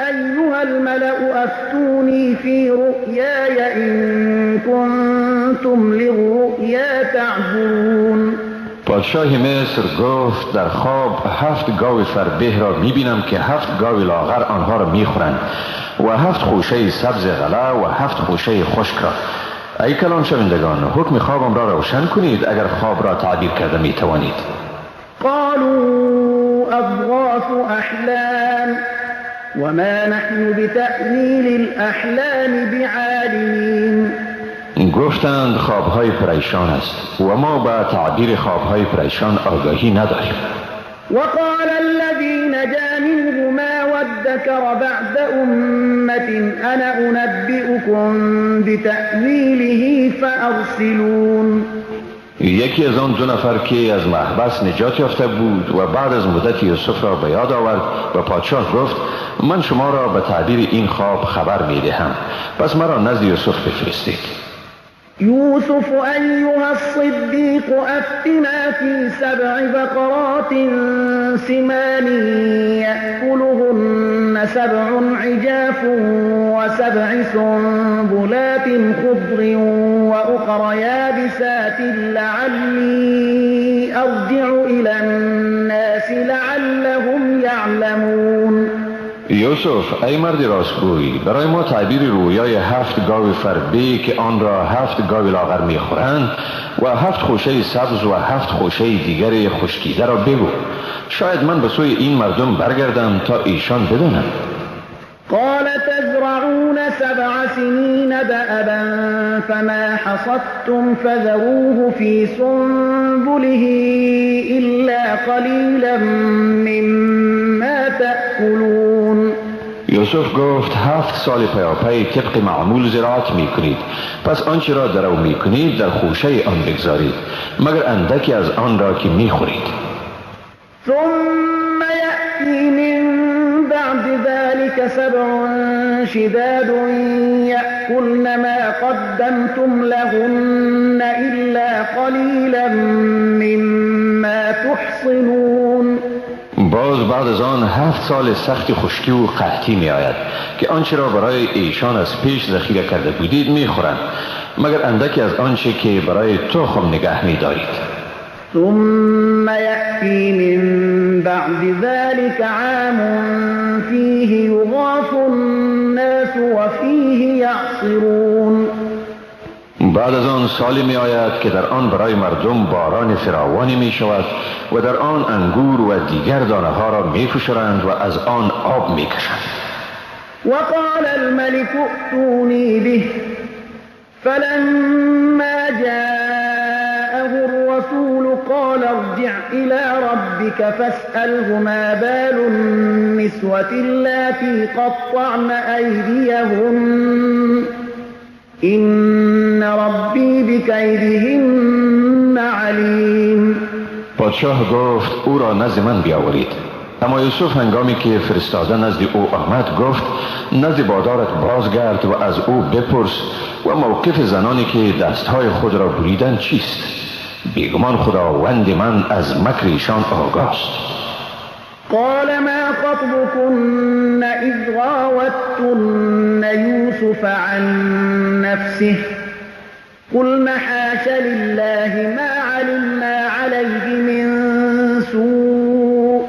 أيها الملأ أفتوني في رؤياي إن كنتم للرؤيا تعبرون. پادشاه مصر گفت در خواب 7 گاو فربه را میبینم که 7 گاو لاغر آنها را میخورند و 7 خوشه سبز غله و 7 خوشه خشک را. ای کلام شوندگان، حکم خوابم را روشن کنید اگر خواب را تعبیر کرده میتوانید. قالوا اضغاث احلام وما نحن بتأویل الاحلام بعالمین. گفتند خوابهای پریشان است و ما به تعبیر خوابهای پریشان آگاهی نداریم. وقال الذی نجا منهما وادكر بعد امة انا انبئكم بتأویله فارسلون. یکی از آن دو نفر که از محبس نجات یافته بود و بعد از مدت یوسف را به یاد آورد و پادشاه گفت من شما را به تعبیر این خواب خبر می دهم، پس مرا نزد یوسف بفرستید. یوسف ایها الصدیق افتنا فی سبع بقرات سمان یأکلهن سبع عجاف وسبع سنبلات خضر وأخر یابسات لعلی ارجع الى الناس لعلهم یعلمون. یوسف ای مرد راستگوی، برای ما تعبیر رویای 7 گاو فربه که آن را 7 گاو لاغر میخورند و 7 خوشه سبز و 7 خوشه دیگر خشکیده را بگو. شاید من به سوی این مردم برگردم تا ایشان بدانند. قال تزرعون 7 سنین دأبا فما حصدتم فذروه في سنبله إلا قلیلا مما تأکلون. یوسف گفت 7 سال پیاپی طبق معمول زراعت می کنید، پس آنچه را درو می کنید در خوشه آن بگذارید، مگر اندکی از آن را که می خورید. ثم یأتی من بعد ذلك 7 شداد یأکلن ما قدمتم لهن إلا قلیلا مما تحصنون. باز بعد از آن 7 سال سخت خشکی و قحطی می آید که آنچه را برای ایشان از پیش ذخیره کرده بودید می خورند، مگر اندکی از آنچه که برای تخم نگه می دارید. ثم یأتی من بعد ذلك عام فیه یغاث الناس وفیه یعصرون. بعد از آن سالی می آید که در آن برای مردم باران فراوانی می شود و در آن انگور و دیگر دانه ها را می فشرند و از آن آب می کشند. وقال الملك ائتونی به فلما جاءه الرسول الرسول قال ارجع إلى ربك فاسأله ما بال النسوة اللاتي قطعن أيديهن إن ربي بكيدهن عليم. پادشاه گفت او را نزد من بیاورید. اما یوسف هنگامی که فرستاده نزد او آمد گفت نزد بادارت بازگرد و از او بپرس و موقف زنانی که دستهای خود را بریدند چیست؟ بیگمان خداوند من از مکر ایشان آگاست. قال ما خطبكن إذ راوتن يوسف عن نفسه قلن حاش لله ما علمنا عليه من سوء.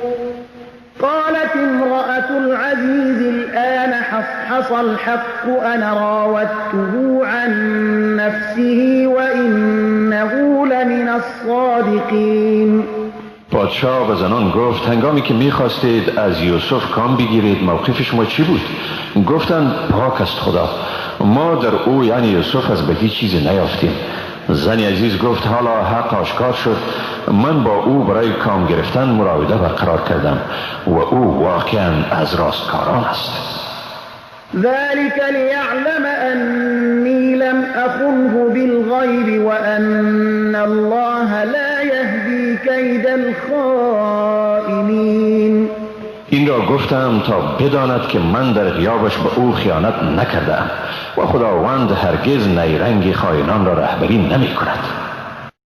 قالت امرأة العزيز الآن حصحص الحق أنا راودته عن نفسه وإنه لمن الصادقين. پادشاه به زنان گفت هنگامی که میخواستید از یوسف کام بگیرید موقف شما چی بود؟ گفتند پاک است خدا، ما در او یعنی یوسف از بدی چیزی نیافتیم. زن عزیز گفت حالا حق آشکار شد، من با او برای کام گرفتن مراوده برقرار کردم و او واقعا از راستکاران است. ذلك ليعلم أني لم أخنه بالغيب وأن الله لا يهدي كيد الخائنين. این را گفتم تا بداند که من در غیابش به او خیانت نکردم و خداوند هرگز نیرنگ خائنان را رهبری نمی کند.